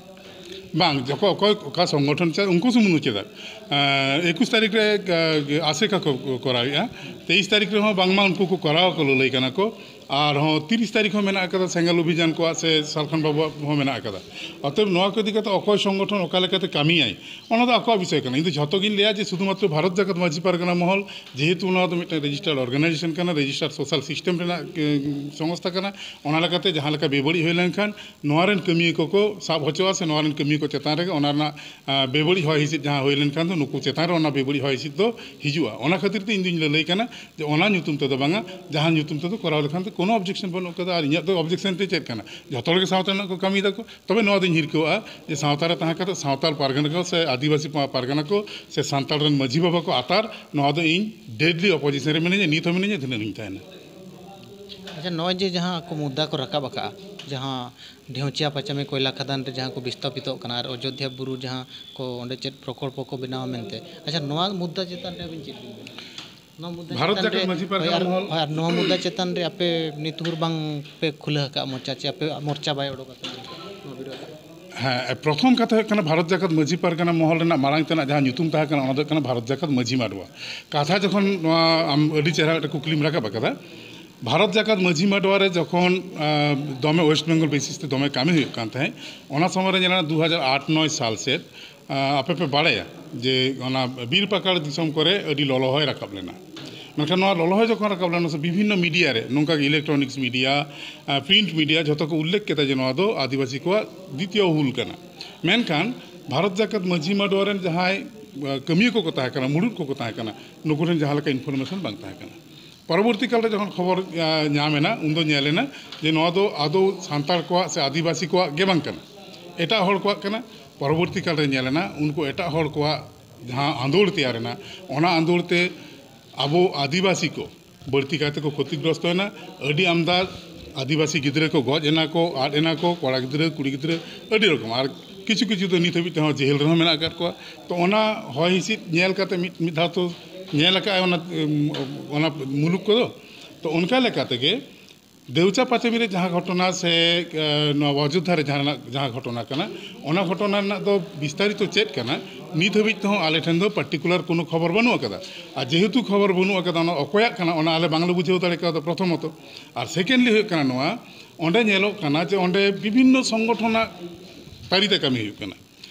ᱵᱟᱝ, ᱡᱚᱠᱷᱚᱱ ᱚᱠᱚᱭ ᱚᱠᱟ ᱥᱚᱝᱜᱚᱴᱷᱚᱱ ᱪᱮᱫ, ᱩᱱᱠᱩ ᱥᱩᱢᱩᱝ ᱫᱚ ᱪᱮᱫᱟᱜ? ᱮᱸ, ᱮᱠᱩᱥ ᱛᱟᱹᱨᱤᱠᱷ ᱨᱮ, ᱮᱸ, ᱟᱥᱮᱠᱟ ᱠᱚ ᱠᱚᱨᱟᱣᱮᱫᱼᱟ, ᱛᱮᱭᱤᱥ ᱛᱟᱹᱨᱤᱠᱷ ᱨᱮᱦᱚᱸ ᱵᱟᱝᱢᱟ ᱩᱱᱠᱩ ᱠᱚ ᱠᱚᱨᱟᱣ ᱠᱚ ᱞᱟᱹᱞᱟᱹᱭ ᱠᱟᱱᱟ ᱠᱚ, ᱟᱨᱦᱚᱸ ᱛᱤᱨᱤᱥ ᱛᱟᱹᱨᱤᱠᱷ ᱦᱚᱸ ᱢᱮᱱᱟᱜ ᱟᱠᱟᱫᱟ, ᱥᱮᱸᱜᱮᱞ ᱚᱵᱷᱤᱡᱟᱱ ᱠᱚᱣᱟᱜ ᱥᱮ ᱥᱟᱞᱠᱷᱟᱱ ᱵᱟᱵᱩᱣᱟᱜ ᱦᱚᱸ ᱢᱮᱱᱟᱜ ᱟᱠᱟᱫᱟ᱾ ᱚᱛᱚᱮᱵ ᱱᱚᱣᱟ ᱠᱚ ᱤᱫᱤ ᱠᱟᱛᱮ ᱚᱠᱚᱭ ᱥᱚᱝᱜᱚᱴᱷᱚᱱ ᱚᱠᱟ ᱞᱮᱠᱟᱛᱮ ᱠᱟᱹᱢᱤᱭᱟᱭ, ᱚᱱᱟ ᱫᱚ ᱟᱠᱚᱣᱟᱜ ᱵᱤᱥᱚᱭ ᱠᱟᱱᱟ᱾ ᱤᱧ ᱫᱚ ᱡᱷᱚᱛᱚ ᱜᱤᱧ ᱞᱟᱹᱭᱟ ᱡᱮ ᱥᱩᱫᱷᱩᱢᱟᱛᱨᱚ ᱵᱷᱟᱨᱚᱛ ᱡᱟᱠᱟᱛ ᱢᱟᱹᱡᱷᱤ ᱯᱟᱨᱜᱟᱱᱟ ᱢᱚᱦᱚᱞ, ᱡᱮᱦᱮᱛᱩ ᱱᱚᱣᱟ ᱫᱚ ᱢᱤᱫᱴᱟᱝ ᱨᱮᱡᱤᱥᱴᱟᱨᱰ ᱚᱨᱜᱟᱱᱟᱭᱡᱮᱥᱚᱱ ᱠᱟᱱᱟ, ᱨᱮᱡᱤᱥᱴᱟᱨᱰ ᱥᱳᱥᱟᱞ ᱥᱤᱥᱴᱮᱢ ᱨᱮᱱᱟᱜ, ᱮ, ᱥᱚᱝᱥᱛᱷᱟ ᱠᱟᱱᱟ, ᱚᱱᱟ ᱞᱮᱠᱟᱛᱮ ᱡᱟᱦᱟᱸ ᱞᱮᱠᱟ ᱵᱮᱵᱟᱹᱲᱤᱡ ᱦᱩᱭ ᱞᱮᱱᱠᱷᱟᱱ ᱱᱚᱣᱟ ᱨᱮᱱ ᱠᱟᱹᱢᱤᱭᱟᱹ ᱠᱚᱠᱚ ᱥᱟᱵ ᱦᱚᱪᱚᱜᱼᱟ, ᱥᱮ ᱱᱚᱣᱟ ᱨᱮᱱ ᱠᱟᱹᱢᱤᱭᱟᱹ ᱠᱚ ᱪᱮᱛᱟᱱ ᱨᱮᱜᱮ ᱚᱱᱟ ᱨᱮᱱᱟᱜ, ᱟ, ᱵᱮᱵᱟᱹᱲᱤᱡ ᱦᱚᱭ ᱦᱤᱸᱥᱤᱫ ᱡᱟᱦᱟᱸ ᱦᱩᱭ ᱞᱮᱱᱠᱷᱟᱱ ᱫᱚ ᱱᱩᱠᱩ ᱪᱮᱛᱟᱱ ᱨᱮ ᱚᱱᱟ ᱵᱮᱵᱟᱹᱲᱤᱡ ᱦᱚᱭ ᱦᱤᱸᱥᱤᱫ ᱫᱚ ᱦᱤᱡᱩᱜᱼᱟ᱾ ᱚᱱᱟ ᱠᱷᱟᱹᱛᱤᱨ ᱛᱮ ᱤᱧ ᱫᱩᱧ ᱞᱟᱹᱞᱟᱹᱭ ᱠᱟᱱᱟ ᱡᱮ ᱚᱱᱟ ᱧᱩᱛᱩᱢ ᱛᱮᱫᱚ ᱵᱟᱝᱟ, ᱡᱟᱦᱟᱸ ᱧᱩᱛᱩᱢ ᱛᱮᱫᱚ ᱠᱚᱨᱟᱣ ᱞᱮᱠᱷᱟᱱ ᱫᱚ ᱠᱳᱱᱳ ᱚᱵᱡᱮᱠᱥᱚᱱ ᱵᱟᱹᱱᱩᱜ ᱠᱟᱫᱟ᱾ ᱟᱨ ᱤᱧᱟᱹᱜ ᱫᱚ ᱚᱵᱡᱮᱠᱥᱚᱱ ᱫᱚ ᱪᱮᱫ ᱠᱟᱱᱟ? ᱡᱷᱚᱛᱚ ᱦᱚᱲ ᱜᱮ ᱥᱟᱶᱛᱟ ᱨᱮᱱᱟᱜ ᱠᱚ ᱠᱟᱹᱢᱤᱭ ᱫᱟᱠᱚ, ᱛᱚᱵᱮ ᱱᱚᱣᱟ ᱫᱚᱧ ᱦᱤᱨᱠᱟᱹᱣᱟᱜᱼᱟ ᱡᱮ ᱥᱟᱶᱛᱟ ᱨᱮ ᱛᱟᱦᱮᱸ ᱠᱟᱛᱮ ᱥᱟᱶᱛᱟᱞ ᱯᱟᱨᱜᱟᱱᱟ ᱠᱚ ᱥᱮ ᱟᱹᱫᱤᱵᱟᱹᱥᱤ ᱯᱟ-, ᱯᱟᱨᱜᱟᱱᱟ ᱠᱚ ᱥᱮ ᱥᱟᱱᱛᱟᱲ ᱨᱮᱱ ᱢᱟᱹᱡᱷᱤ ᱵᱟᱵᱟ ᱠᱚ ᱟᱛᱟᱨ, ᱱᱚᱣᱟ ᱫᱚ ᱤᱧ ᱰᱮᱰᱞᱤ ᱚᱯᱳᱡᱤᱥᱚᱱ ᱨᱮ ᱢᱤᱱᱟᱹᱧᱟ, ᱱᱤᱛ ᱦᱚᱸ ᱢᱤᱱᱟᱹᱧᱟ, ᱫᱷᱤᱱᱟᱹᱝ ᱦᱚᱸᱧ ᱛᱟᱦᱮᱱᱟ᱾ ᱟᱪᱪᱷᱟ, ᱱᱚᱜᱼᱚᱭ ᱡᱮ ᱡᱟᱦᱟᱸ ᱠᱚ ᱢᱩᱫᱽᱫᱟ ᱠᱚ ᱨᱟᱠᱟᱵ ᱟᱠᱟᱫᱼᱟ, ᱡᱟᱦᱟᱸ ᱰᱷᱮᱣᱪᱤᱭᱟ ᱯᱟᱪᱟᱢᱤ ᱠᱚᱭᱞᱟ ᱠᱷᱟᱫᱟᱱ ᱨᱮ ᱡᱟᱦᱟᱸ ᱠᱚ ᱵᱤᱥᱛᱟᱯᱤᱛᱚᱜ ᱠᱟᱱᱟ ᱟᱨ ᱚᱡᱳᱫᱽᱫᱷᱟ ᱵᱩᱨᱩ ᱡᱟᱦᱟᱸ ᱠᱚ ᱚᱸᱰᱮ ᱪᱮᱫ ᱯᱨᱚᱠᱚᱞᱯᱚ ᱠᱚ ᱵᱮᱱᱟᱣᱟ ᱢᱮᱱᱛᱮ, ᱟᱪᱪᱷᱟ, ᱱᱚᱣᱟ ᱢᱩᱫᱽᱫᱟ ᱪᱮᱛᱟᱱ ᱨᱮ ᱟᱹᱵᱤᱱ ᱪᱮᱫ ᱵᱤᱱ ᱢᱮᱱᱟ? ᱱᱚᱣᱟ ᱢᱩᱫᱽᱫᱟ ᱵᱷᱟᱨᱚᱛ ᱪᱮᱛᱟᱱ ᱡᱟᱠᱟᱛ ᱨᱮ, ᱢᱟᱹᱡᱷᱤ ᱯᱟᱨᱜᱟᱱᱟ ᱦᱳᱭ, ᱟᱨ, ᱢᱚᱦᱚᱞ ᱦᱳᱭ, ᱟᱨ ᱱᱚᱣᱟ ᱢᱩᱫᱽᱫᱟ ᱪᱮᱛᱟᱱ ᱨᱮ ᱟᱯᱮ ᱱᱤᱛ ᱵᱷᱳᱨ ᱵᱟᱝ ᱯᱮ ᱠᱷᱩᱞᱟᱹ ᱟᱠᱟᱫ ᱢᱚᱨᱪᱟ, ᱪᱮ ᱟᱯᱮ ᱢᱚᱨᱪᱟ ᱵᱟᱭ ᱚᱰᱚᱠ ᱟᱠᱟᱫ ᱱᱚᱣᱟ ᱵᱤᱨᱳᱫᱷ? ᱦᱮᱸ, ᱯᱨᱚᱛᱷᱚᱢ ᱠᱟᱛᱷᱟ ᱦᱩᱭᱩᱜ ᱠᱟᱱᱟ, ᱵᱷᱟᱨᱚᱛ ᱡᱟᱠᱟᱛ ᱢᱟᱹᱡᱷᱤ ᱯᱟᱨᱜᱟᱱᱟ ᱢᱚᱦᱚᱞ ᱨᱮᱱᱟᱜ ᱢᱟᱲᱟᱝ ᱛᱮᱱᱟᱜ ᱡᱟᱦᱟᱸ ᱧᱩᱛᱩᱢ ᱛᱟᱦᱮᱸ ᱠᱟᱱᱟ, ᱚᱱᱟ ᱫᱚ ᱦᱩᱭᱩᱜ ᱠᱟᱱᱟ ᱵᱷᱟᱨᱚᱛ ᱡᱟᱠᱟᱛ ᱢᱟᱹᱡᱷᱤ ᱢᱟᱰᱣᱟ᱾ ᱠᱟᱛᱷᱟ ᱡᱚᱠᱷᱚᱱ ᱱᱚᱣᱟ ᱟᱢ ᱟᱹᱰᱤ ᱪᱮᱦᱨᱟ ᱢᱤᱫᱴᱮᱱ ᱠᱩᱠᱞᱤᱢ ᱨᱟᱠᱟᱵ ᱟᱠᱟᱫᱟ, ᱵᱷᱟᱨᱚᱛ ᱡᱟᱠᱟᱛ ᱢᱟᱹᱡᱷᱤ ᱢᱟᱰᱣᱟ ᱨᱮ ᱡᱚᱠᱷᱚᱱ, ᱟᱸ, ᱫᱚᱢᱮ ᱳᱭᱮᱥᱴ ᱵᱮᱝᱜᱚᱞ ᱵᱮᱥᱤᱥ ᱛᱮ ᱫᱚᱢᱮ ᱠᱟᱹᱢᱤ ᱦᱩᱭᱩᱜ ᱠᱟᱱ ᱛᱟᱦᱮᱸᱫ, ᱚᱱᱟ ᱥᱚᱢᱚᱭ ᱨᱮ ᱧᱮᱞᱮᱱᱟ ᱫᱩ ᱦᱟᱡᱟᱨ ᱟᱴ ᱱᱚᱭ ᱥᱟᱞ ᱥᱮᱫ, ᱟᱸ, ᱟᱯᱮ ᱯᱮ ᱵᱟᱲᱟᱭᱟ ᱡᱮ ᱚᱱᱟ ᱵᱤᱨ ᱯᱟᱠᱟᱲ ᱫᱤᱥᱚᱢ ᱠᱚᱨᱮ ᱟᱹᱰᱤ ᱞᱚᱞᱚ ᱦᱚᱭ ᱨᱟᱠᱟᱵ ᱞᱮᱱᱟ᱾ ᱢᱮᱱᱠᱷᱟᱱ ᱱᱚᱣᱟ ᱞᱚᱞᱚ ᱦᱚᱭ ᱡᱚᱠᱷᱚᱱ ᱨᱟᱠᱟᱵ ᱞᱮᱱᱟ, ᱥᱮ ᱵᱤᱵᱷᱤᱱᱱᱚ ᱢᱤᱰᱤᱭᱟ ᱨᱮ, ᱱᱚᱝᱠᱟ ᱜᱮ ᱤᱞᱮᱠᱴᱨᱚᱱᱤᱠᱥ ᱢᱤᱰᱤᱭᱟ, ᱟᱸ, ᱯᱨᱤᱱᱴ ᱢᱤᱰᱤᱭᱟ, ᱡᱷᱚᱛᱚ ᱠᱚ ᱩᱞᱞᱮᱠᱷ ᱠᱮᱫᱟ ᱡᱮ ᱱᱚᱣᱟ ᱫᱚ ᱟᱹᱫᱤᱵᱟᱹᱥᱤ ᱠᱚᱣᱟᱜ ᱫᱤᱛᱤᱭᱚ ᱦᱩᱞ ᱠᱟᱱᱟ᱾ ᱢᱮᱱᱠᱷᱟᱱ ᱵᱷᱟᱨᱚᱛ ᱡᱟᱠᱟᱛ ᱢᱟᱹᱡᱷᱤ ᱢᱟᱰᱣᱟ ᱨᱮᱱ ᱡᱟᱦᱟᱸᱭ, ᱟᱸ, ᱠᱟᱹᱢᱤᱭᱟᱹ ᱠᱚᱠᱚ ᱛᱟᱦᱮᱸ ᱠᱟᱱᱟ, ᱢᱩᱲᱩᱫ ᱠᱚᱠᱚ ᱛᱟᱦᱮᱸ ᱠᱟᱱᱟ, ᱱᱩᱠᱩ ᱴᱷᱮᱱ ᱡᱟᱦᱟᱸ ᱞᱮᱠᱟ ᱤᱱᱯᱷᱚᱨᱢᱮᱥᱚᱱ ᱵᱟᱝ ᱛᱟᱦᱮᱸ ᱠᱟᱱᱟ᱾ ᱯᱚᱨᱚᱵᱚᱨᱛᱤ ᱠᱟᱞ ᱨᱮ ᱡᱚᱠᱷᱚᱱ ᱠᱷᱚᱵᱚᱨ, ᱟ, ᱧᱟᱢ ᱮᱱᱟ, ᱩᱱᱫᱚ ᱧᱮᱞ ᱮᱱᱟ ᱡᱮ ᱱᱚᱣᱟ ᱫᱚ ᱟᱫᱚ ᱥᱟᱱᱛᱟᱲ ᱠᱚᱣᱟᱜ ᱥᱮ ᱟᱹᱫᱤᱵᱟᱹᱥᱤ ᱠᱚᱣᱟᱜ ᱜᱮ ᱵᱟᱝ ᱠᱟᱱᱟ, ᱮᱴᱟᱜ ᱦᱚᱲ ᱠᱚᱣᱟᱜ ᱠᱟᱱᱟ᱾ ᱯᱚᱨᱚᱵᱚᱨᱛᱤ ᱠᱟᱞ ᱨᱮ ᱧᱮᱞ ᱮᱱᱟ, ᱩᱱᱠᱩ ᱮᱴᱟᱜ ᱦᱚᱲ ᱠᱚᱣᱟᱜ ᱡᱟᱦᱟᱸ ᱟᱸᱫᱳᱲ ᱛᱮᱭᱟᱨ ᱮᱱᱟ, ᱚᱱᱟ ᱟᱸᱫᱳᱲ ᱛᱮ ᱟᱵᱚ ᱟᱹᱫᱤᱵᱟᱹᱥᱤ ᱠᱚ ᱵᱟᱹᱲᱛᱤ ᱠᱟᱭᱛᱮ ᱠᱚ ᱠᱷᱚᱛᱤᱜᱨᱚᱥᱛᱚ ᱮᱱᱟ᱾ ᱟᱹᱰᱤ ᱟᱢᱫᱟ ᱟᱹᱫᱤᱵᱟᱹᱥᱤ ᱜᱤᱫᱽᱨᱟᱹ ᱠᱚ ᱜᱚᱡ ᱮᱱᱟ ᱠᱚ, ᱟᱫ ᱮᱱᱟ ᱠᱚ, ᱠᱚᱲᱟ ᱜᱤᱫᱽᱨᱟᱹ, ᱠᱩᱲᱤ ᱜᱤᱫᱽᱨᱟᱹ, ᱟᱹᱰᱤ ᱨᱚᱠᱚᱢ᱾ ᱟᱨ ᱠᱤᱪᱷᱩ ᱠᱤᱪᱷᱩ ᱫᱚ ᱱᱤᱛ ᱦᱟᱹᱵᱤᱡ ᱛᱮᱦᱚᱸ ᱡᱮᱦᱮᱞ ᱨᱮᱦᱚᱸ ᱢᱮᱱᱟᱜ ᱟᱠᱟᱫ ᱠᱚᱣᱟ᱾ ᱛᱚ, ᱚᱱᱟ ᱦᱚᱭ ᱦᱤᱸᱥᱤᱫ ᱧᱮᱞ ᱠᱟᱛᱮ ᱢᱤᱫ, ᱢᱤᱫ ᱫᱷᱟᱣ ᱛᱚ ᱧᱮᱞ ᱟᱠᱟᱫᱼᱟᱭ ᱚᱱᱟ, ᱩᱢ, ᱚᱱᱟ ᱢᱩᱞᱩᱠ ᱠᱚᱫᱚ᱾ ᱛᱚ, ᱚᱱᱠᱟ ᱞᱮᱠᱟ ᱛᱮᱜᱮ ᱫᱮᱣᱪᱟ ᱯᱟᱪᱟᱢᱤ ᱨᱮ ᱡᱟᱦᱟᱸ ᱜᱷᱚᱴᱚᱱᱟ ᱥᱮ, ᱮ, ᱱᱚᱣᱟ ᱚᱡᱳᱫᱽᱫᱷᱟ ᱨᱮ ᱡᱟᱦᱟᱸ ᱨᱮᱱᱟᱜ, ᱡᱟᱦᱟᱸ ᱜᱷᱚᱴᱚᱱᱟ ᱠᱟᱱᱟ, ᱚᱱᱟ ᱜᱷᱚᱴᱚᱱᱟ ᱨᱮᱱᱟᱜ ᱫᱚ ᱵᱤᱥᱛᱟᱨᱤᱛᱚ ᱪᱮᱫ ᱠᱟᱱᱟ, ᱱᱤᱛ ᱦᱟᱹᱵᱤᱡ ᱛᱮᱦᱚᱸ ᱟᱞᱮ ᱴᱷᱮᱱ ᱫᱚ ᱯᱟᱨᱴᱤᱠᱩᱞᱟᱨ ᱠᱳᱱᱳ ᱠᱷᱚᱵᱚᱨ ᱵᱟᱹᱱᱩᱜ ᱟᱠᱟᱫᱟ᱾ ᱟᱨ ᱡᱮᱦᱮᱛᱩ ᱠᱷᱚᱵᱚᱨ ᱵᱟᱹᱱᱩᱜ ᱟᱠᱟᱫᱟ, ᱚᱱᱟ ᱚᱠᱚᱭᱟᱜ ᱠᱟᱱᱟ, ᱚᱱᱟ ᱟᱞᱮ ᱵᱟᱝᱞᱮ ᱵᱩᱡᱷᱟᱹᱣ ᱫᱟᱲᱮ ᱠᱟᱣᱫᱟ, ᱯᱨᱚᱛᱷᱚᱢᱚᱛᱚ᱾ ᱟᱨ ᱥᱮᱠᱮᱱᱰᱞᱤ ᱦᱩᱭᱩᱜ ᱠᱟᱱᱟ ᱱᱚᱣᱟ, ᱚᱸᱰᱮ ᱧᱮᱞᱚᱜ ᱠᱟᱱᱟ ᱡᱮ ᱚᱸᱰᱮ ᱵᱤᱵᱷᱤᱱᱱᱚ ᱥᱚᱝᱜᱚᱴᱷᱚᱱᱟᱜ ᱛᱟᱹᱨᱤᱛᱮ ᱠᱟᱹᱢᱤ ᱦᱩᱭᱩᱜ ᱠᱟᱱᱟ᱾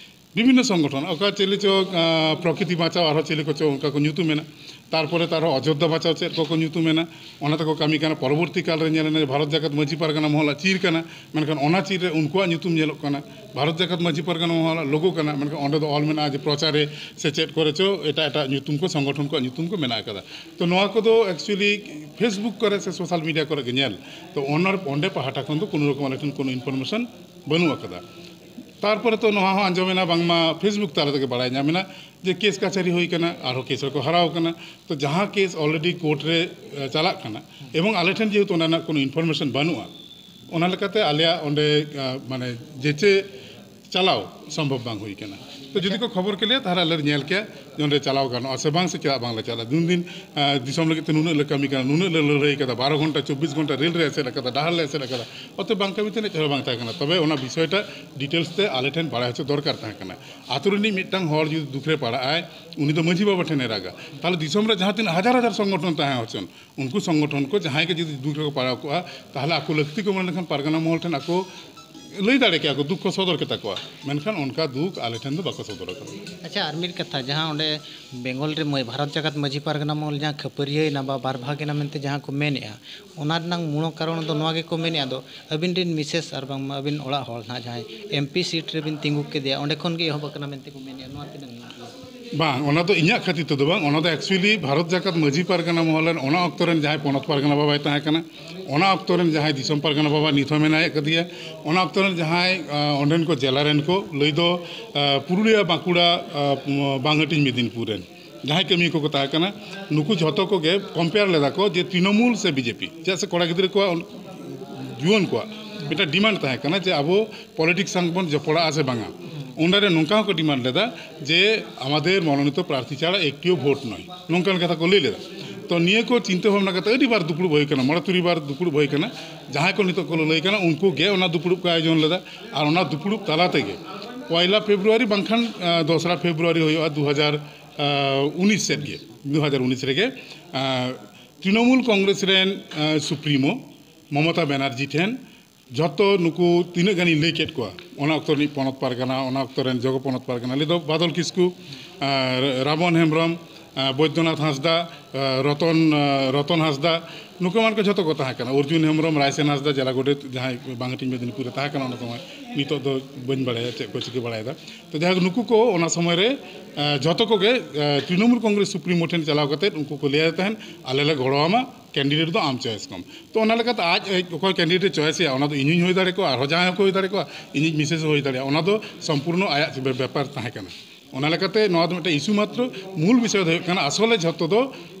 ᱵᱤᱵᱷᱤᱱᱱᱚ ᱥᱚᱝᱜᱚᱴᱷᱚᱱ, ᱚᱠᱟ ᱪᱤᱞᱤ ᱪᱚ, ᱟᱸ, ᱯᱨᱚᱠᱨᱤᱛᱤ ᱵᱟᱧᱪᱟᱣ, ᱟᱨᱦᱚᱸ ᱪᱤᱞᱤ ᱠᱚᱪᱚ ᱚᱱᱠᱟ ᱠᱚ ᱧᱩᱛᱩᱢ ᱮᱱᱟ᱾ ᱛᱟᱨᱯᱚᱨᱮ ᱛᱟᱨᱦᱚᱸ ᱚᱡᱳᱫᱽᱫᱷᱟ ᱵᱟᱧᱪᱟᱣ ᱪᱮᱫ ᱠᱚᱠᱚ ᱧᱩᱛᱩᱢ ᱮᱱᱟ, ᱚᱱᱟ ᱛᱮᱠᱚ ᱠᱟᱹᱢᱤ ᱠᱟᱱᱟ᱾ ᱯᱚᱨᱚᱵᱚᱨᱛᱤ ᱠᱟᱞ ᱨᱮ ᱧᱮᱞ ᱮᱱᱟ ᱡᱮ ᱵᱷᱟᱨᱚᱛ ᱡᱟᱠᱟᱛ ᱢᱟᱹᱡᱷᱤ ᱯᱟᱨᱜᱟᱱᱟ ᱢᱚᱦᱚᱞᱟᱜ ᱪᱤᱨ ᱠᱟᱱᱟ, ᱢᱮᱱᱠᱷᱟᱱ ᱚᱱᱟ ᱪᱤᱨ ᱨᱮ ᱩᱱᱠᱩᱣᱟᱜ ᱧᱩᱛᱩᱢ ᱧᱮᱞᱚᱜ ᱠᱟᱱᱟ᱾ ᱵᱷᱟᱨᱚᱛ ᱡᱟᱠᱟᱛ ᱢᱟᱹᱡᱷᱤ ᱯᱟᱨᱜᱟᱱᱟ ᱢᱚᱦᱚᱞᱟᱜ ᱞᱳᱜᱳ ᱠᱟᱱᱟ, ᱢᱮᱱᱠᱷᱟᱱ ᱚᱸᱰᱮ ᱫᱚ ᱚᱞ ᱢᱮᱱᱟᱜᱼᱟ ᱡᱮ ᱯᱨᱚᱪᱟᱨ ᱨᱮ ᱥᱮ ᱪᱮᱫ ᱠᱚᱨᱮ ᱪᱚ ᱮᱴᱟᱜ ᱮᱴᱟᱜ ᱧᱩᱛᱩᱢ ᱠᱚ, ᱥᱚᱝᱜᱚᱴᱷᱚᱱ ᱠᱚᱣᱟᱜ ᱧᱩᱛᱩᱢ ᱠᱚ ᱢᱮᱱᱟᱜ ᱟᱠᱟᱫᱟ᱾ ᱛᱚ, ᱱᱚᱣᱟ ᱠᱚᱫᱚ actually Facebook ᱠᱚᱨᱮ ᱥᱮ social media ᱠᱚᱨᱮ ᱜᱮ ᱧᱮᱞ᱾ ᱛᱚ, ᱚᱱᱟ, ᱚᱸᱰᱮ ᱯᱟᱦᱴᱟ ᱠᱷᱚᱱ ᱫᱚ ᱠᱳᱱᱳ ᱨᱚᱠᱚᱢ ᱟᱞᱮ ᱴᱷᱮᱱ ᱠᱳᱱᱳ information ᱵᱟᱹᱱᱩᱜ ᱟᱠᱟᱫᱟ᱾ ᱛᱟᱨᱯᱚᱨᱮ ᱛᱚ ᱱᱚᱣᱟ ᱦᱚᱸ ᱟᱸᱡᱚᱢᱮᱱᱟ, ᱵᱟᱝᱢᱟ Facebook ᱛᱟᱞᱟ ᱛᱮᱜᱮ ᱵᱟᱲᱟᱭ ᱧᱟᱢᱮᱱᱟ ᱡᱮ ᱠᱮᱥ ᱠᱟᱪᱷᱟᱹᱨᱤ ᱦᱩᱭ ᱠᱟᱱᱟ, ᱟᱨᱦᱚᱸ ᱠᱮᱥ ᱨᱮᱠᱚ ᱦᱟᱨᱟᱣ ᱠᱟᱱᱟ᱾ ᱛᱚ ᱡᱟᱦᱟᱸ ᱠᱮᱥ already ᱠᱳᱨᱴ ᱨᱮ ᱮ, ᱪᱟᱞᱟᱜ ᱠᱟᱱᱟ, ᱮᱵᱚᱝ ᱟᱞᱮ ᱴᱷᱮᱱ ᱡᱮᱦᱮᱛᱩ ᱚᱱᱟ ᱨᱮᱱᱟᱜ ᱠᱳᱱᱳ information ᱵᱟᱹᱱᱩᱜᱼᱟ, ᱚᱱᱟ ᱞᱮᱠᱟᱛᱮ ᱟᱞᱮᱭᱟᱜ ᱚᱸᱰᱮ ᱮ, ᱢᱟᱱᱮ ᱡᱮᱪᱮ ᱪᱟᱞᱟᱣ ᱥᱚᱢᱵᱷᱚᱵ ᱵᱟᱝ ᱦᱩᱭ ᱠᱟᱱᱟ᱾ ᱛᱚ ᱡᱩᱫᱤ ᱠᱚ ᱠᱷᱚᱵᱚᱨ ᱠᱮᱞᱮᱭᱟ, ᱛᱟᱦᱚᱞᱮ ᱟᱞᱮ ᱞᱮ ᱧᱮᱞ ᱠᱮᱭᱟ ᱡᱮ ᱚᱸᱰᱮ ᱪᱟᱞᱟᱣ ᱜᱟᱱᱚᱜᱼᱟ ᱥᱮ ᱵᱟᱝ, ᱥᱮ ᱪᱮᱫᱟᱜ ᱵᱟᱝᱞᱮ ᱪᱟᱞᱟᱜᱼᱟ᱾ ᱫᱤᱱ ᱫᱤᱱ ᱮ, ᱫᱤᱥᱚᱢ ᱞᱟᱹᱜᱤᱫ ᱛᱮ ᱱᱩᱱᱟᱹᱜ ᱞᱮ ᱠᱟᱹᱢᱤ ᱠᱟᱱᱟ, ᱱᱩᱱᱟᱹᱜ ᱞᱮ ᱞᱟᱹᱲᱦᱟᱹᱭ ᱠᱟᱫᱟ, ᱵᱟᱨᱚ ᱜᱷᱚᱱᱴᱟ, ᱪᱚᱵᱵᱤᱥ ᱜᱷᱚᱱᱴᱟ ᱨᱮᱞ ᱨᱮ ᱮᱥᱮᱫ ᱟᱠᱟᱫᱟ, ᱰᱟᱦᱟᱨ ᱞᱮ ᱮᱥᱮᱫ ᱟᱠᱟᱫᱟ, ᱚᱛᱚ ᱵᱟᱝ ᱠᱟᱹᱢᱤ ᱛᱮ ᱪᱮᱫ ᱦᱚᱸ ᱵᱟᱝ ᱛᱟᱦᱮᱸ ᱠᱟᱱᱟ᱾ ᱛᱚᱵᱮ ᱚᱱᱟ ᱵᱤᱥᱚᱭᱴᱟ details ᱛᱮ ᱟᱞᱮ ᱴᱷᱮᱱ ᱵᱟᱲᱟᱭ ᱦᱚᱪᱚ ᱫᱚᱨᱠᱟᱨ ᱛᱟᱦᱮᱸ ᱠᱟᱱᱟ᱾ ᱟᱛᱳ ᱨᱤᱱᱤᱡ ᱢᱤᱫᱴᱟᱝ ᱦᱚᱲ ᱡᱩᱫᱤ ᱫᱩᱠ ᱨᱮ ᱯᱟᱲᱟᱜ ᱟᱭ, ᱩᱱᱤ ᱫᱚ ᱢᱟᱹᱡᱷᱤ ᱵᱟᱵᱟ ᱴᱷᱮᱱᱮ ᱨᱟᱜᱟ᱾ ᱛᱟᱦᱚᱞᱮ ᱫᱤᱥᱚᱢ ᱨᱮ ᱡᱟᱦᱟᱸ ᱛᱤᱱᱟᱹᱜ ᱦᱟᱡᱟᱨ ᱦᱟᱡᱟᱨ ᱥᱚᱝᱜᱚᱴᱷᱚᱱ ᱛᱟᱦᱮᱸ ᱦᱚᱪᱚᱱ, ᱩᱱᱠᱩ ᱥᱚᱝᱜᱚᱴᱷᱚᱱ ᱠᱚ ᱡᱟᱦᱟᱸᱭ ᱜᱮ ᱡᱩᱫᱤ ᱫᱩᱠ ᱨᱮᱠᱚ ᱯᱟᱲᱟᱣ ᱠᱚᱜᱼᱟ, ᱛᱟᱦᱚᱞᱮ ᱟᱠᱚ ᱞᱟᱹᱠᱛᱤ ᱠᱚ ᱢᱚᱱᱮ ᱞᱮᱠᱷᱟᱱ ᱯᱟᱨᱜᱟᱱᱟ ᱢᱚᱦᱚᱞ ᱴᱷᱮᱱ ᱟᱠᱚ ᱞᱟᱹᱭ ᱫᱟᱲᱮ ᱠᱮᱭᱟ ᱠᱚ, ᱫᱩᱠ ᱠᱚ ᱥᱚᱫᱚᱨ ᱠᱮᱛᱟ ᱠᱚᱣᱟ᱾ ᱢᱮᱱᱠᱷᱟᱱ ᱚᱱᱠᱟ ᱫᱩᱠ ᱟᱞᱮ ᱴᱷᱮᱱ ᱫᱚ ᱵᱟᱠᱚ ᱥᱚᱫᱚᱨ ᱟᱠᱟᱫᱟ᱾ ᱟᱪᱪᱷᱟ, ᱟᱨ ᱢᱤᱫ ᱠᱟᱛᱷᱟ, ᱡᱟᱦᱟᱸ ᱚᱸᱰᱮ ᱵᱮᱝᱜᱚᱞ ᱨᱮ ᱢᱟᱹ-, ᱵᱷᱟᱨᱚᱛ ᱡᱟᱠᱟᱛ ᱢᱟᱹᱡᱷᱤ ᱯᱟᱨᱜᱟᱱᱟ ᱢᱚᱦᱚᱞ ᱡᱟᱦᱟᱸ ᱠᱷᱟᱹᱯᱟᱹᱨᱤᱭᱟᱹᱭᱮᱱᱟ ᱵᱟ ᱵᱟᱨ ᱵᱷᱟᱜᱽ ᱮᱱᱟ ᱢᱮᱱᱛᱮ ᱡᱟᱦᱟᱸ ᱠᱚ ᱢᱮᱱᱮᱜᱼᱟ, ᱚᱱᱟ ᱨᱮᱱᱟᱜ ᱢᱩᱲ ᱠᱟᱨᱚᱱ ᱫᱚ ᱱᱚᱣᱟ ᱜᱮᱠᱚ ᱢᱮᱱᱮᱜᱼᱟ, ᱫᱚ ᱟᱹᱵᱤᱱ ᱨᱮᱱ ᱢᱤᱥᱮᱥ ᱟᱨ ᱵᱟᱝᱢᱟ ᱟᱹᱵᱤᱱ ᱚᱲᱟᱜ ᱦᱚᱲ ᱱᱟᱦᱟᱜ ᱡᱟᱦᱟᱸᱭ MP seat ᱨᱮᱵᱤᱱ ᱛᱤᱸᱜᱩ ᱠᱮᱫᱮᱭᱟ, ᱚᱸᱰᱮ ᱠᱷᱚᱱ ᱜᱮ ᱮᱦᱚᱵ ᱟᱠᱟᱱᱟ ᱢᱮᱱᱛᱮ ᱠᱚ ᱢᱮᱱᱮᱜᱼᱟ, ᱱᱚᱣᱟ ᱛᱤᱱᱟᱹᱜ ᱵᱟᱝ, ᱚᱱᱟ ᱫᱚ ᱤᱧᱟᱹᱜ ᱠᱷᱟᱹᱛᱤᱨ ᱛᱮᱫᱚ ᱵᱟᱝ, ᱚᱱᱟ ᱫᱚ actually ᱵᱷᱟᱨᱚᱛ ᱡᱟᱠᱟᱛ ᱢᱟᱹᱡᱷᱤ ᱯᱟᱨᱜᱟᱱᱟ ᱢᱚᱦᱚᱞ ᱨᱮᱱ ᱚᱱᱟ ᱚᱠᱛᱚ ᱨᱮᱱ ᱡᱟᱦᱟᱸᱭ ᱯᱚᱱᱚᱛ ᱯᱟᱨᱜᱟᱱᱟ ᱵᱟᱵᱟᱭ ᱛᱟᱦᱮᱸ ᱠᱟᱱᱟ, ᱚᱱᱟ ᱚᱠᱛᱚ ᱨᱮᱱ ᱡᱟᱦᱟᱸᱭ ᱫᱤᱥᱚᱢ ᱯᱟᱨᱜᱟᱱᱟ ᱵᱟᱵᱟ ᱱᱤᱛ ᱦᱚᱸ ᱢᱮᱱᱟᱭ ᱟᱠᱟᱫᱮᱭᱟ, ᱚᱱᱟ ᱚᱠᱛᱚ ᱨᱮᱱ ᱡᱟᱦᱟᱸᱭ, ᱟᱸ, ᱚᱸᱰᱮᱱ ᱠᱚ ᱡᱮᱞᱟ ᱨᱮᱱ ᱠᱚ ᱞᱟᱹᱭ ᱫᱚ, ᱟᱸ, ᱯᱩᱨᱩᱞᱤᱭᱟᱹ, ᱵᱟᱸᱠᱩᱲᱟ, ᱟᱸ, ᱵᱟᱝᱦᱟᱹᱴᱤᱧ ᱢᱮᱫᱤᱱᱯᱩᱨ ᱨᱮᱱ ᱡᱟᱦᱟᱸᱭ ᱠᱟᱹᱢᱤᱭᱟᱹ ᱠᱚᱠᱚ ᱛᱟᱦᱮᱸ ᱠᱟᱱᱟ, ᱱᱩᱠᱩ ᱡᱷᱚᱛᱚ ᱠᱚᱜᱮ compare ᱞᱮᱫᱟ ᱠᱚ ᱡᱮ ᱛᱨᱤᱱᱚᱢᱩᱞ ᱥᱮ BJP, ᱪᱮᱫᱟᱜ ᱥᱮ ᱠᱚᱲᱟ ᱜᱤᱫᱽᱨᱟᱹ ᱠᱚᱣᱟᱜ, ᱡᱩᱣᱟᱹᱱ ᱠᱚᱣᱟᱜ ᱢᱤᱫᱴᱟᱝ demand ᱛᱟᱦᱮᱸ ᱠᱟᱱᱟ ᱡᱮ ᱟᱵᱚ politics ᱥᱟᱝ ᱵᱚᱱ ᱡᱚᱯᱲᱟᱜᱼᱟ ᱥᱮ ᱵᱟᱝᱟ᱾ ᱚᱸᱰᱮ ᱨᱮ ᱱᱚᱝᱠᱟ ᱦᱚᱸᱠᱚ demand ᱞᱮᱫᱟ ᱡᱮ ᱟᱢᱟᱫᱮᱨ ᱢᱚᱱᱳᱱᱤᱛᱚ ᱯᱨᱟᱨᱛᱷᱤ ᱪᱷᱟᱲᱟ ᱮᱠᱴᱤᱭᱳ ᱵᱷᱳᱴ ᱱᱚᱭ, ᱱᱚᱝᱠᱟᱱ ᱠᱟᱛᱷᱟ ᱠᱚ ᱞᱟᱹᱭ ᱞᱮᱫᱟ᱾ ᱛᱚ ᱱᱤᱭᱟᱹ ᱠᱚ ᱪᱤᱱᱛᱟᱹ ᱵᱷᱟᱵᱽᱱᱟ ᱠᱟᱛᱮ ᱟᱹᱰᱤ ᱵᱟᱨ ᱫᱩᱯᱲᱩᱵ ᱦᱩᱭ ᱠᱟᱱᱟ, ᱢᱚᱬᱮ ᱛᱩᱨᱩᱭ ᱵᱟᱨ ᱫᱩᱯᱲᱩᱵ ᱦᱩᱭ ᱠᱟᱱᱟ᱾ ᱡᱟᱦᱟᱸᱭ ᱠᱚ ᱱᱤᱛᱚᱜ ᱠᱚ ᱞᱟᱹᱞᱟᱹᱭ ᱠᱟᱱᱟ, ᱩᱱᱠᱩ ᱜᱮ ᱚᱱᱟ ᱫᱩᱯᱲᱩᱵ ᱠᱚ ᱟᱭᱳᱡᱚᱱ ᱞᱮᱫᱟ᱾ ᱟᱨ ᱚᱱᱟ ᱫᱩᱯᱲᱩᱵ ᱛᱟᱞᱟ ᱛᱮᱜᱮ ᱯᱚᱭᱞᱟ ᱯᱷᱮᱵᱽᱨᱩᱣᱟᱨᱤ ᱵᱟᱝᱠᱷᱟᱱ, ᱟᱸ, ᱫᱚᱥᱨᱟ ᱯᱷᱮᱵᱽᱨᱩᱣᱟᱨᱤ ᱦᱩᱭᱩᱜᱼᱟ ᱫᱩ ᱦᱟᱡᱟᱨ ᱩᱱᱤᱥ ᱥᱮᱫ ᱜᱮ, ᱫᱩ ᱦᱟᱡᱟᱨ ᱩᱱᱤᱥ ᱨᱮᱜᱮ, ᱟᱸ, ᱛᱨᱤᱱᱚᱢᱩᱞ ᱠᱚᱝᱜᱨᱮᱥ ᱨᱮᱱ, ᱟᱸ, ᱥᱩᱯᱨᱤᱢᱳ ᱢᱚᱢᱚᱛᱟ ᱵᱮᱱᱟᱨᱡᱤ ᱴᱷᱮᱱ ᱡᱷᱚᱛᱚ ᱱᱩᱠᱩ ᱛᱤᱱᱟᱹᱜ ᱜᱟᱱᱤᱧ ᱞᱟᱹᱭ ᱠᱮᱫ ᱠᱚᱣᱟ, ᱚᱱᱟ ᱚᱠᱛᱚ ᱨᱤᱱᱤᱡ ᱯᱚᱱᱚᱛ ᱯᱟᱨᱜᱟᱱᱟ, ᱚᱱᱟ ᱚᱠᱛᱚ ᱨᱮᱱ ᱡᱚᱜᱚ ᱯᱚᱱᱚᱛ ᱯᱟᱨᱜᱟᱱᱟ, ᱞᱟᱹᱭ ᱫᱚ ᱵᱟᱫᱚᱞ ᱠᱤᱥᱠᱩ, ᱟᱨ ᱨᱟᱵᱚᱱ ᱦᱮᱢᱵᱨᱚᱢ, ᱟᱨ ᱵᱳᱭᱫᱚᱱᱟᱛᱷ ᱦᱟᱸᱥᱫᱟ, ᱟᱨ ᱨᱚᱛᱚᱱ, ᱟᱨ ᱨᱚᱛᱚᱱ ᱦᱟᱸᱥᱫᱟ, ᱱᱩᱠᱩ ᱮᱢᱟᱱ ᱠᱚ ᱡᱷᱚᱛᱚ ᱠᱚ ᱛᱟᱦᱮᱸ ᱠᱟᱱᱟ᱾ ᱚᱨᱡᱩᱱ ᱦᱮᱢᱵᱨᱚᱢ, ᱨᱟᱭᱥᱮᱱ ᱦᱟᱸᱥᱫᱟ, ᱡᱮᱞᱟ ᱜᱚᱰᱮᱛ, ᱡᱟᱦᱟᱸᱭ ᱵᱟᱝᱦᱟᱹᱴᱤᱧ ᱢᱮᱫᱤᱱᱤᱯᱩᱨ ᱨᱮ ᱛᱟᱦᱮᱸ ᱠᱟᱱᱟ ᱚᱱᱟ ᱥᱚᱢᱚᱭ, ᱱᱤᱛᱚᱜ ᱫᱚ ᱵᱟᱹᱧ ᱵᱟᱲᱟᱭᱟ ᱪᱮᱫ ᱠᱚ ᱪᱤᱠᱟᱹ ᱵᱟᱲᱟᱭᱮᱫᱟ᱾ ᱛᱚ ᱡᱟᱭᱦᱳᱠ, ᱱᱩᱠᱩ ᱠᱚ ᱚᱱᱟ ᱥᱚᱢᱚᱭ ᱨᱮ ᱮ, ᱡᱷᱚᱛᱚ ᱠᱚᱜᱮ ᱮ, ᱛᱨᱤᱱᱚᱢᱩᱞ ᱠᱚᱝᱜᱨᱮᱥ ᱥᱩᱯᱨᱤᱢᱳ ᱴᱷᱮᱱ ᱪᱟᱞᱟᱣ ᱠᱟᱛᱮ ᱩᱱᱠᱩ ᱠᱚ ᱞᱟᱹᱭᱟ ᱛᱟᱦᱮᱱ, "ᱟᱞᱮ ᱞᱮ ᱜᱚᱲᱚ ᱟᱢᱟ, ᱠᱮᱱᱰᱤᱰᱮᱴ ᱫᱚ ᱟᱢ ᱪᱚᱭᱮᱥ ᱠᱚᱢ᱾" ᱛᱚ ᱚᱱᱟ ᱞᱮᱠᱟᱛᱮ ᱟᱡ ᱮ, ᱚᱠᱚᱭ ᱠᱮᱱᱰᱤᱰᱮᱴ ᱮ ᱪᱚᱭᱮᱥᱮᱭᱟ, ᱚᱱᱟ ᱫᱚ ᱤᱧ ᱦᱚᱧ ᱦᱩᱭ ᱫᱟᱲᱮ ᱠᱚᱣᱟ, ᱟᱨᱦᱚᱸ ᱡᱟᱦᱟᱸᱭ ᱦᱚᱸᱠᱚ ᱦᱩᱭ ᱫᱟᱲᱮ ᱠᱚᱣᱟ, ᱤᱧᱤᱡ ᱢᱤᱥᱮᱥ ᱦᱚᱸ ᱦᱩᱭ ᱫᱟᱲᱮᱭᱟᱜᱼᱟ, ᱚᱱᱟ ᱫᱚ ᱥᱚᱢᱯᱩᱨᱱᱚ ᱟᱭᱟᱜ ᱵᱮ-, ᱵᱮᱯᱟᱨ ᱛᱟᱦᱮᱸ ᱠᱟᱱᱟ᱾ ᱚᱱᱟ ᱞᱮᱠᱟᱛᱮ ᱱᱚᱣᱟ ᱫᱚ ᱢᱤᱫᱴᱮᱱ ᱤᱥᱩ ᱢᱟᱛᱨᱚ, ᱢᱩᱞ ᱵᱤᱥᱚᱭ ᱫᱚ ᱦᱩᱭᱩᱜ ᱠᱟᱱᱟ ᱟᱥᱚᱞᱮ ᱡᱷᱚᱛᱚ ᱫᱚ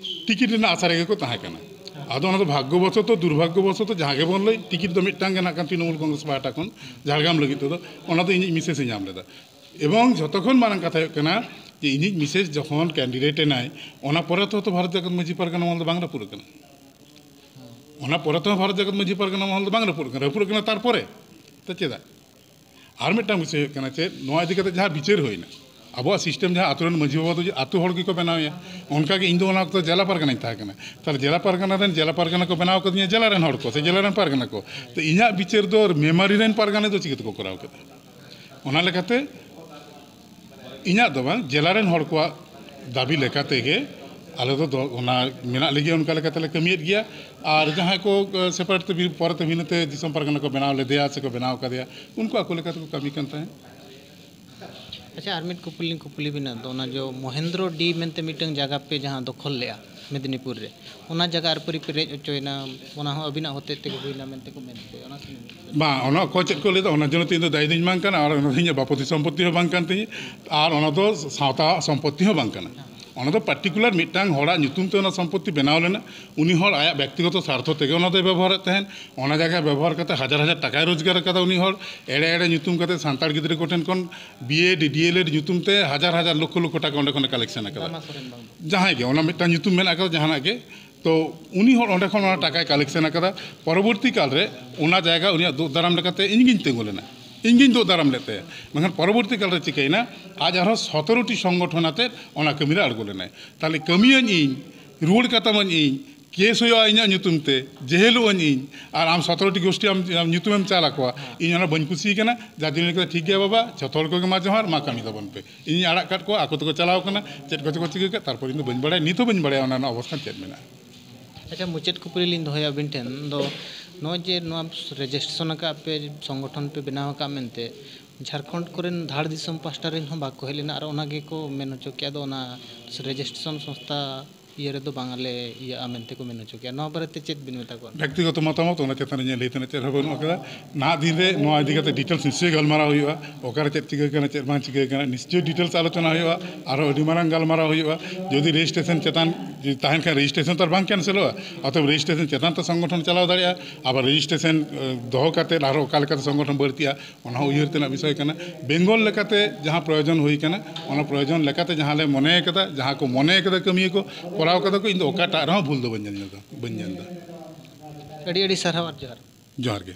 ᱴᱤᱠᱤᱴ ᱨᱮᱱᱟᱜ ᱟᱥᱟ ᱨᱮᱜᱮ ᱠᱚ ᱛᱟᱦᱮᱸ ᱠᱟᱱᱟ᱾ ᱟᱫᱚ ᱚᱱᱟ ᱫᱚ ᱵᱷᱟᱜᱽᱜᱚᱵᱚᱥᱚᱛᱚ ᱫᱩᱨᱵᱷᱟᱜᱽᱜᱚᱵᱚᱥᱚᱛᱚ ᱡᱟᱦᱟᱸ ᱜᱮᱵᱚᱱ ᱞᱟᱹᱭ, ᱴᱤᱠᱤᱴ ᱫᱚ ᱢᱤᱫᱴᱟᱝ ᱜᱮ ᱱᱟᱜ ᱠᱷᱟᱱ ᱛᱨᱤᱱᱚᱢᱩᱞ ᱠᱚᱝᱜᱨᱮᱥ ᱯᱟᱦᱴᱟ ᱠᱷᱚᱱ ᱡᱷᱟᱲᱜᱨᱟᱢ ᱞᱟᱹᱜᱤᱫ ᱛᱮᱫᱚ, ᱚᱱᱟ ᱫᱚ ᱤᱧᱤᱡ ᱢᱤᱥᱮᱥ ᱮ ᱧᱟᱢ ᱞᱮᱫᱟ᱾ ᱮᱵᱚᱝ ᱡᱷᱚᱛᱚ ᱠᱷᱚᱱ ᱢᱟᱨᱟᱝ ᱠᱟᱛᱷᱟ ᱦᱩᱭᱩᱜ ᱠᱟᱱᱟ ᱡᱮ ᱤᱧᱤᱡ ᱢᱤᱥᱮᱥ ᱡᱚᱠᱷᱚᱱ ᱠᱮᱱᱰᱤᱰᱮᱴ ᱮᱱᱟᱭ, ᱚᱱᱟ ᱯᱚᱨᱮ ᱛᱚ ᱦᱚᱭᱛᱚ ᱵᱷᱟᱨᱚᱛ ᱡᱟᱠᱟᱛ ᱢᱟᱹᱡᱷᱤ ᱯᱟᱨᱜᱟᱱᱟ ᱢᱚᱦᱚᱞ ᱫᱚ ᱵᱟᱝ ᱨᱟᱹᱯᱩᱫ ᱟᱠᱟᱱᱟ᱾ ᱚᱱᱟ ᱯᱚᱨᱮ ᱛᱮᱦᱚᱸ ᱵᱷᱟᱨᱚᱛ ᱡᱟᱠᱟᱛ ᱢᱟᱹᱡᱷᱤ ᱯᱟᱨᱜᱟᱱᱟ ᱢᱚᱦᱚᱞ ᱫᱚ ᱵᱟᱝ ᱨᱟᱹᱯᱩᱫ ᱟᱠᱟᱱᱟ, ᱨᱟᱹᱯᱩᱫ ᱟᱠᱟᱱᱟ ᱛᱟᱨᱯᱚᱨᱮ᱾ ᱛᱚ ᱪᱮᱫᱟᱜ? ᱟᱨ ᱢᱤᱫᱴᱟᱝ ᱵᱤᱥᱚᱭ ᱦᱩᱭᱩᱜ ᱠᱟᱱᱟ ᱪᱮᱫ, ᱱᱚᱣᱟ ᱤᱫᱤ ᱠᱟᱛᱮ ᱡᱟᱦᱟᱸ ᱵᱤᱪᱟᱹᱨ ᱦᱩᱭᱱᱟ, ᱟᱵᱚᱣᱟᱜ ᱥᱤᱥᱴᱮᱢ ᱡᱟᱦᱟᱸ ᱟᱛᱳ ᱨᱮᱱ ᱢᱟᱹᱡᱷᱤ ᱵᱟᱵᱟ ᱫᱚ ᱟᱛᱳ ᱦᱚᱲ ᱜᱮᱠᱚ ᱵᱮᱱᱟᱣᱮᱭᱟ, ᱚᱱᱠᱟ ᱜᱮ ᱤᱧ ᱫᱚ ᱚᱱᱟ ᱚᱠᱛᱚ ᱡᱮᱞᱟ ᱯᱟᱨᱜᱟᱱᱟᱧ ᱛᱟᱦᱮᱸ ᱠᱟᱱᱟ᱾ ᱛᱟᱦᱞᱮ ᱡᱮᱞᱟ ᱯᱟᱨᱜᱟᱱᱟ ᱨᱮᱱ ᱡᱮᱞᱟ ᱯᱟᱨᱜᱟᱱᱟ ᱠᱚ ᱵᱮᱱᱟᱣ ᱠᱟᱫᱤᱧᱟ, ᱡᱮᱞᱟ ᱨᱮᱱ ᱦᱚᱲ ᱠᱚ ᱥᱮ ᱡᱮᱞᱟ ᱨᱮᱱ ᱯᱟᱨᱜᱟᱱᱟ ᱠᱚ᱾ ᱛᱚ ᱤᱧᱟᱹᱜ ᱵᱤᱪᱟᱹᱨ ᱫᱚ ᱢᱮᱢᱟᱨᱤ ᱨᱮᱱ ᱯᱟᱨᱜᱟᱱᱟ ᱫᱚ ᱪᱤᱠᱟᱹ ᱛᱮᱠᱚ ᱠᱚᱨᱟᱣ ᱠᱮᱫᱟ? ᱚᱱᱟ ᱞᱮᱠᱟᱛᱮ ᱤᱧᱟᱹᱜ ᱫᱚ ᱵᱟᱝ, ᱡᱮᱞᱟ ᱨᱮᱱ ᱦᱚᱲ ᱠᱚᱣᱟᱜ ᱫᱟᱹᱵᱤ ᱞᱮᱠᱟ ᱛᱮᱜᱮ ᱟᱞᱮ ᱫᱚ, ᱫᱚ ᱚᱱᱟ ᱢᱮᱱᱟᱜ ᱞᱟᱹᱜᱤᱫ ᱚᱱᱠᱟ ᱞᱮᱠᱟ ᱛᱮᱞᱮ ᱠᱟᱹᱢᱤᱭᱮᱫ ᱜᱮᱭᱟ᱾ ᱟᱨ ᱡᱟᱦᱟᱸᱭ ᱠᱚ, ᱮ, ᱥᱮᱯᱟᱨᱮᱴ ᱛᱮ ᱵᱤ-, ᱯᱚᱨᱮ ᱛᱮ ᱵᱷᱤᱱᱟᱹ ᱛᱮ ᱫᱤᱥᱚᱢ ᱯᱟᱨᱜᱟᱱᱟ ᱠᱚ ᱵᱮᱱᱟᱣ ᱞᱮᱫᱮᱭᱟ ᱥᱮᱠᱚ ᱵᱮᱱᱟᱣ ᱠᱟᱫᱮᱭᱟ, ᱩᱱᱠᱩ ᱟᱠᱚ ᱞᱮᱠᱟ ᱛᱮᱠᱚ ᱠᱟᱹᱢᱤ ᱠᱟᱱ ᱛᱟᱦᱮᱸᱫ᱾ ᱟᱪᱪᱷᱟ, ᱟᱨ ᱢᱤᱫ ᱠᱩᱠᱞᱤ ᱞᱤᱧ ᱠᱩᱠᱞᱤ ᱵᱤᱱᱟ, ᱫᱚ ᱚᱱᱟ ᱡᱚ ᱢᱚᱦᱮᱱᱫᱨᱚ ᱰᱤ ᱢᱮᱱᱛᱮ ᱢᱤᱫᱴᱟᱝ ᱡᱟᱭᱜᱟ ᱯᱮ ᱡᱟᱦᱟᱸ ᱫᱚᱠᱷᱚᱞ ᱞᱮᱜᱼᱟ ᱢᱮᱫᱽᱱᱤᱯᱩᱨ ᱨᱮ, ᱚᱱᱟ ᱡᱟᱭᱜᱟ ᱟᱨ ᱯᱟᱹᱨᱤ ᱯᱮ ᱨᱮᱡ ᱦᱚᱪᱚᱭᱮᱱᱟ, ᱚᱱᱟ ᱦᱚᱸ ᱟᱹᱵᱤᱱᱟᱜ ᱦᱚᱛᱮᱡ ᱛᱮᱜᱮ ᱦᱩᱭᱱᱟ ᱢᱮᱱᱛᱮ ᱠᱚ ᱢᱮᱱ ᱦᱚᱪᱚᱭᱟ, ᱚᱱᱟ ᱥᱮ? ᱵᱟᱝ, ᱚᱱᱟ ᱚᱠᱚᱭ ᱪᱮᱫ ᱠᱚ ᱞᱟᱹᱭᱫᱟ, ᱚᱱᱟ ᱡᱚᱱᱱᱚ ᱛᱮ ᱤᱧ ᱫᱚ ᱫᱟᱭᱤ ᱫᱚᱧ ᱵᱟᱝ ᱠᱟᱱᱟ, ᱟᱨ ᱚᱱᱟ ᱫᱚ ᱤᱧᱟᱹᱜ ᱵᱟᱯᱚᱛᱤ ᱥᱚᱢᱯᱚᱛᱛᱤ ᱦᱚᱸ ᱵᱟᱝ ᱠᱟᱱ ᱛᱤᱧᱟᱹ, ᱟᱨ ᱚᱱᱟ ᱫᱚ ᱥᱟᱶᱛᱟ ᱥᱚᱢᱯᱚᱛᱛᱤ ᱦᱚᱸ ᱵᱟᱝ ᱠᱟᱱᱟ᱾ ᱚᱱᱟ ᱫᱚ ᱯᱟᱨᱴᱤᱠᱩᱞᱟᱨ ᱢᱤᱫᱴᱟᱝ ᱦᱚᱲᱟᱜ ᱧᱩᱛᱩᱢ ᱛᱮ ᱚᱱᱟ ᱥᱚᱢᱯᱚᱛᱛᱤ ᱵᱮᱱᱟᱣ ᱞᱮᱱᱟ, ᱩᱱᱤ ᱦᱚᱲ ᱟᱭᱟᱜ ᱵᱮᱠᱛᱤᱜᱚᱛᱚ ᱥᱟᱨᱛᱷᱚ ᱛᱮᱜᱮ ᱚᱱᱟ ᱫᱚᱭ ᱵᱮᱵᱚᱦᱟᱨᱮᱫ ᱛᱟᱦᱮᱸᱫ᱾ ᱚᱱᱟ ᱡᱟᱭᱜᱟ ᱵᱮᱵᱚᱦᱟᱨ ᱠᱟᱛᱮ ᱦᱟᱡᱟᱨ ᱦᱟᱡᱟᱨ ᱴᱟᱠᱟᱭ ᱨᱳᱡᱽᱜᱟᱨ ᱟᱠᱟᱫᱟ ᱩᱱᱤ ᱦᱚᱲ, ᱮᱲᱮ ᱮᱲᱮ ᱧᱩᱛᱩᱢ ᱠᱟᱛᱮ ᱥᱟᱱᱛᱟᱲ ᱜᱤᱫᱽᱨᱟᱹ ᱠᱚᱴᱷᱮᱱ ᱠᱷᱚᱱ ᱵᱤ ᱮᱰ, ᱰᱤ ᱮᱞ ᱮᱰ ᱧᱩᱛᱩᱢ ᱛᱮ ᱦᱟᱡᱟᱨ ᱦᱟᱡᱟᱨ ᱞᱚᱠᱷᱚ ᱞᱚᱠᱷᱚ ᱴᱟᱠᱟ ᱚᱸᱰᱮ ᱠᱷᱚᱱᱮ ᱠᱟᱞᱮᱠᱥᱚᱱ ᱟᱠᱟᱫᱟ᱾ ᱫᱟᱢᱟ ᱥᱚᱨᱮᱱ ᱵᱟᱝ ᱫᱚ᱾ ᱡᱟᱦᱟᱸᱭ ᱜᱮ, ᱚᱱᱟ ᱢᱤᱫᱴᱟᱝ ᱧᱩᱛᱩᱢ ᱢᱮᱱᱟᱜ ᱟᱠᱟᱫᱟ ᱡᱟᱦᱟᱱᱟᱜ ᱜᱮ, ᱛᱚ ᱩᱱᱤ ᱦᱚᱲ ᱚᱸᱰᱮ ᱠᱷᱚᱱ ᱚᱱᱟ ᱴᱟᱠᱟᱭ ᱠᱟᱞᱮᱠᱥᱚᱱ ᱟᱠᱟᱫᱟ᱾ ᱯᱚᱨᱚᱵᱚᱨᱛᱤ ᱠᱟᱞ ᱨᱮ ᱚᱱᱟ ᱡᱟᱭᱜᱟ ᱩᱱᱤᱭᱟᱜ ᱫᱩᱜ ᱫᱟᱨᱟᱢ ᱞᱮᱠᱟᱛᱮ ᱤᱧ ᱜᱤᱧ ᱛᱤᱸᱜᱩ ᱞᱮᱱᱟ, ᱤᱧ ᱜᱤᱧ ᱫᱩᱜ ᱫᱟᱨᱟᱢ ᱞᱮᱫ ᱛᱟᱭᱟ᱾ ᱢᱮᱱᱠᱷᱟᱱ ᱯᱚᱨᱚᱵᱚᱨᱛᱤ ᱠᱟᱞ ᱨᱮ ᱪᱤᱠᱟᱹᱭᱮᱱᱟ, ᱟᱡ ᱟᱨᱦᱚᱸ ᱥᱚᱛᱮᱨᱚ ᱴᱤ ᱥᱚᱝᱜᱚᱴᱷᱚᱱ ᱟᱛᱮᱫ ᱚᱱᱟ ᱠᱟᱹᱢᱤ ᱨᱮ ᱟᱬᱜᱚ ᱞᱮᱱᱟᱭ᱾ ᱛᱟᱦᱞᱮ ᱠᱟᱹᱢᱤᱭᱟᱹᱧ ᱤᱧ, ᱨᱩᱣᱟᱹᱲ ᱠᱟᱛᱟᱢᱟᱹᱧ ᱤᱧ, ᱠᱮᱥ ᱦᱩᱭᱩᱜᱼᱟ ᱤᱧᱟᱹᱜ ᱧᱩᱛᱩᱢ ᱛᱮ, ᱡᱮᱦᱮᱞᱚᱜ ᱟᱹᱧ ᱤᱧ, ᱟᱨ ᱟᱢ ᱥᱚᱛᱮᱨᱚ ᱴᱤ ᱜᱳᱥᱴᱤ ᱟᱢ, ᱟᱢ ᱧᱩᱛᱩᱢᱮᱢ ᱪᱟᱞ ᱟᱠᱚᱣᱟ, ᱤᱧ ᱚᱱᱟ ᱵᱟᱹᱧ ᱠᱩᱥᱤ ᱠᱟᱱᱟ᱾ ᱡᱟᱨ ᱡᱚᱱᱱᱚ ᱞᱟᱹᱭ ᱠᱮᱫᱟ, "ᱴᱷᱤᱠ ᱜᱮᱭᱟ ᱵᱟᱵᱟ, ᱡᱷᱚᱛᱚ ᱦᱚᱲ ᱠᱚᱜᱮ ᱢᱟ ᱡᱚᱦᱟᱨ, ᱢᱟ ᱠᱟᱹᱢᱤ ᱛᱟᱵᱚᱱ ᱯᱮ, ᱤᱧᱤᱧ ᱟᱲᱟᱜ ᱠᱟᱫ ᱠᱚᱣᱟ, ᱟᱠᱚ ᱛᱮᱠᱚ ᱪᱟᱞᱟᱣ ᱠᱟᱱᱟ, ᱪᱮᱫ ᱠᱚᱪᱚ ᱠᱚ ᱪᱤᱠᱟᱹ ᱠᱮᱫ, ᱛᱟᱨᱯᱚᱨ ᱤᱧ ᱫᱚ ᱵᱟᱹᱧ ᱵᱟᱲᱟᱭᱟ, ᱱᱤᱛ ᱦᱚᱸ ᱵᱟᱹᱧ ᱵᱟᱲᱟᱭᱟ ᱚᱱᱟ ᱨᱮᱱᱟᱜ ᱚᱵᱚᱥᱛᱷᱟ ᱪᱮᱫ ᱢᱮᱱᱟᱜᱼᱟ᱾" ᱟᱪᱪᱷᱟ, ᱢᱩᱪᱟᱹᱫ ᱠᱩᱠᱞᱤ ᱞᱤᱧ ᱫᱚᱦᱚᱭᱟ ᱟᱹᱵᱤᱱ ᱴᱷᱮᱱ ᱫᱚ, ᱱᱚᱜᱼᱚᱭ ᱡᱮ ᱱᱚᱣᱟ ᱨᱮᱡᱤᱥᱴᱨᱮᱥᱚᱱ ᱟᱠᱟᱫ ᱯᱮ, ᱥᱚᱝᱜᱚᱴᱷᱚᱱ ᱯᱮ ᱵᱮᱱᱟᱣ ᱟᱠᱟᱫ ᱢᱮᱱᱛᱮ, ᱡᱷᱟᱲᱠᱷᱚᱸᱰ ᱠᱚᱨᱮᱱ ᱫᱷᱟᱲ ᱫᱤᱥᱚᱢ ᱯᱟᱦᱴᱟ ᱨᱮᱱ ᱦᱚᱸ ᱵᱟᱠᱚ ᱦᱮᱡ ᱞᱮᱱᱟ ᱟᱨ ᱚᱱᱟ ᱜᱮᱠᱚ ᱢᱮᱱ ᱦᱚᱪᱚ ᱠᱮᱜᱼᱟ᱾ ᱟᱫᱚ ᱚᱱᱟ ᱨᱮᱡᱤᱥᱴᱨᱮᱥᱚᱱ ᱥᱚᱝᱥᱛᱷᱟ ᱤᱭᱟᱹ ᱨᱮᱫᱚ ᱵᱟᱝ ᱞᱮ ᱤᱭᱟᱹᱜᱼᱟ ᱢᱮᱱᱛᱮ ᱠᱚ ᱢᱮᱱ ᱦᱚᱪᱚ ᱠᱮᱜᱼᱟ᱾ ᱱᱚᱣᱟ ᱵᱟᱨᱮᱛᱮ ᱪᱮᱫ ᱵᱤᱱ ᱢᱮᱛᱟ ᱠᱚᱣᱟ? ᱵᱮᱠᱛᱤᱜᱚᱛᱚ ᱢᱚᱛᱟᱢᱚᱛ, ᱚᱱᱟ ᱪᱮᱛᱟᱱ ᱨᱮ ᱤᱧᱟᱹᱜ ᱞᱟᱹᱭ ᱛᱮᱱᱟᱜ ᱪᱮᱫ ᱦᱚᱸ ᱵᱟᱹᱱᱩᱜ ᱟᱠᱟᱫᱟ᱾ ᱱᱟᱦᱟᱜ ᱫᱤᱱ ᱨᱮ ᱱᱚᱣᱟ ᱤᱫᱤ ᱠᱟᱛᱮ ᱰᱤᱴᱮᱞᱥ ᱱᱤᱥᱪᱚᱭ ᱜᱟᱞᱢᱟᱨᱟᱣ ᱦᱩᱭᱩᱜᱼᱟ, ᱚᱠᱟᱨᱮ ᱪᱮᱫ ᱪᱤᱠᱟᱹ ᱠᱟᱱᱟ, ᱪᱮᱫ ᱵᱟᱝ ᱪᱤᱠᱟᱹ ᱠᱟᱱᱟ, ᱱᱤᱥᱪᱚᱭ ᱰᱤᱴᱮᱞᱥ ᱟᱞᱳᱪᱚᱱᱟ ᱦᱩᱭᱩᱜᱼᱟ᱾ ᱟᱨᱦᱚᱸ ᱟᱹᱰᱤ ᱢᱟᱨᱟᱝ ᱜᱟᱞᱢᱟᱨᱟᱣ ᱦᱩᱭᱩᱜᱼᱟ᱾ ᱡᱩᱫᱤ ᱨᱮᱡᱤᱥᱴᱨᱮᱥᱚᱱ ᱪᱮᱛᱟᱱ ᱡᱩᱫᱤ ᱛᱟᱦᱮᱱ ᱠᱷᱟᱱ, ᱨᱮᱡᱤᱥᱴᱨᱮᱥᱚᱱ ᱛᱚ ᱟᱨ ᱵᱟᱝ ᱠᱮᱱᱥᱮᱞᱚᱜᱼᱟ, ᱚᱛᱚᱮᱵ ᱨᱮᱡᱤᱥᱴᱨᱮᱥᱚᱱ ᱪᱮᱛᱟᱱ ᱛᱮ ᱥᱚᱝᱜᱚᱴᱷᱚᱱ ᱪᱟᱞᱟᱣ ᱫᱟᱲᱮᱭᱟᱜᱼᱟ᱾ ᱟᱵᱟᱨ ᱨᱮᱡᱤᱥᱴᱨᱮᱥᱚᱱ ᱫᱚᱦᱚ ᱠᱟᱛᱮ ᱟᱨᱦᱚᱸ ᱚᱠᱟ ᱞᱮᱠᱟᱛᱮ ᱥᱚᱝᱜᱚᱴᱷᱚᱱ ᱵᱟᱹᱲᱛᱤᱜᱼᱟ, ᱚᱱᱟ ᱦᱚᱸ ᱩᱭᱦᱟᱹᱨ ᱛᱮᱱᱟᱜ ᱵᱤᱥᱚᱭ ᱠᱟᱱᱟ᱾ ᱵᱮᱝᱜᱚᱞ ᱞᱮᱠᱟᱛᱮ ᱡᱟᱦᱟᱸ ᱯᱨᱚᱭᱳᱡᱚᱱ ᱦᱩᱭ ᱠᱟᱱᱟ, ᱚᱱᱟ ᱯᱨᱚᱭᱳᱡᱚᱱ ᱞᱮᱠᱟᱛᱮ ᱡᱟᱦᱟᱸ ᱞᱮ ᱢᱚᱱᱮ ᱠᱟᱫᱟ, ᱡᱟᱦᱟᱸ ᱠᱚ ᱢᱚᱱᱮ ᱠᱟᱫᱟ ᱠᱟᱹᱢᱤᱭᱟᱹ ᱠᱚ ᱠᱚᱨᱟᱣ ᱠᱟᱫᱟ ᱠᱚ, ᱤᱧ ᱫᱚ ᱚᱠᱟᱴᱟᱜ ᱨᱮᱦᱚᱸ ᱵᱷᱩᱞ ᱫᱚ ᱵᱟᱹᱧ ᱧᱮᱞ ᱧᱟᱢ ᱮᱫᱟ, ᱵᱟᱹᱧ ᱧᱮᱞ ᱮᱫᱟ᱾ ᱟᱹᱰᱤ ᱟᱹᱰᱤ ᱥᱟᱨᱦᱟᱣ ᱟᱨ ᱡᱚᱦᱟᱨ᱾ ᱡᱚᱦᱟᱨ ᱜᱮ᱾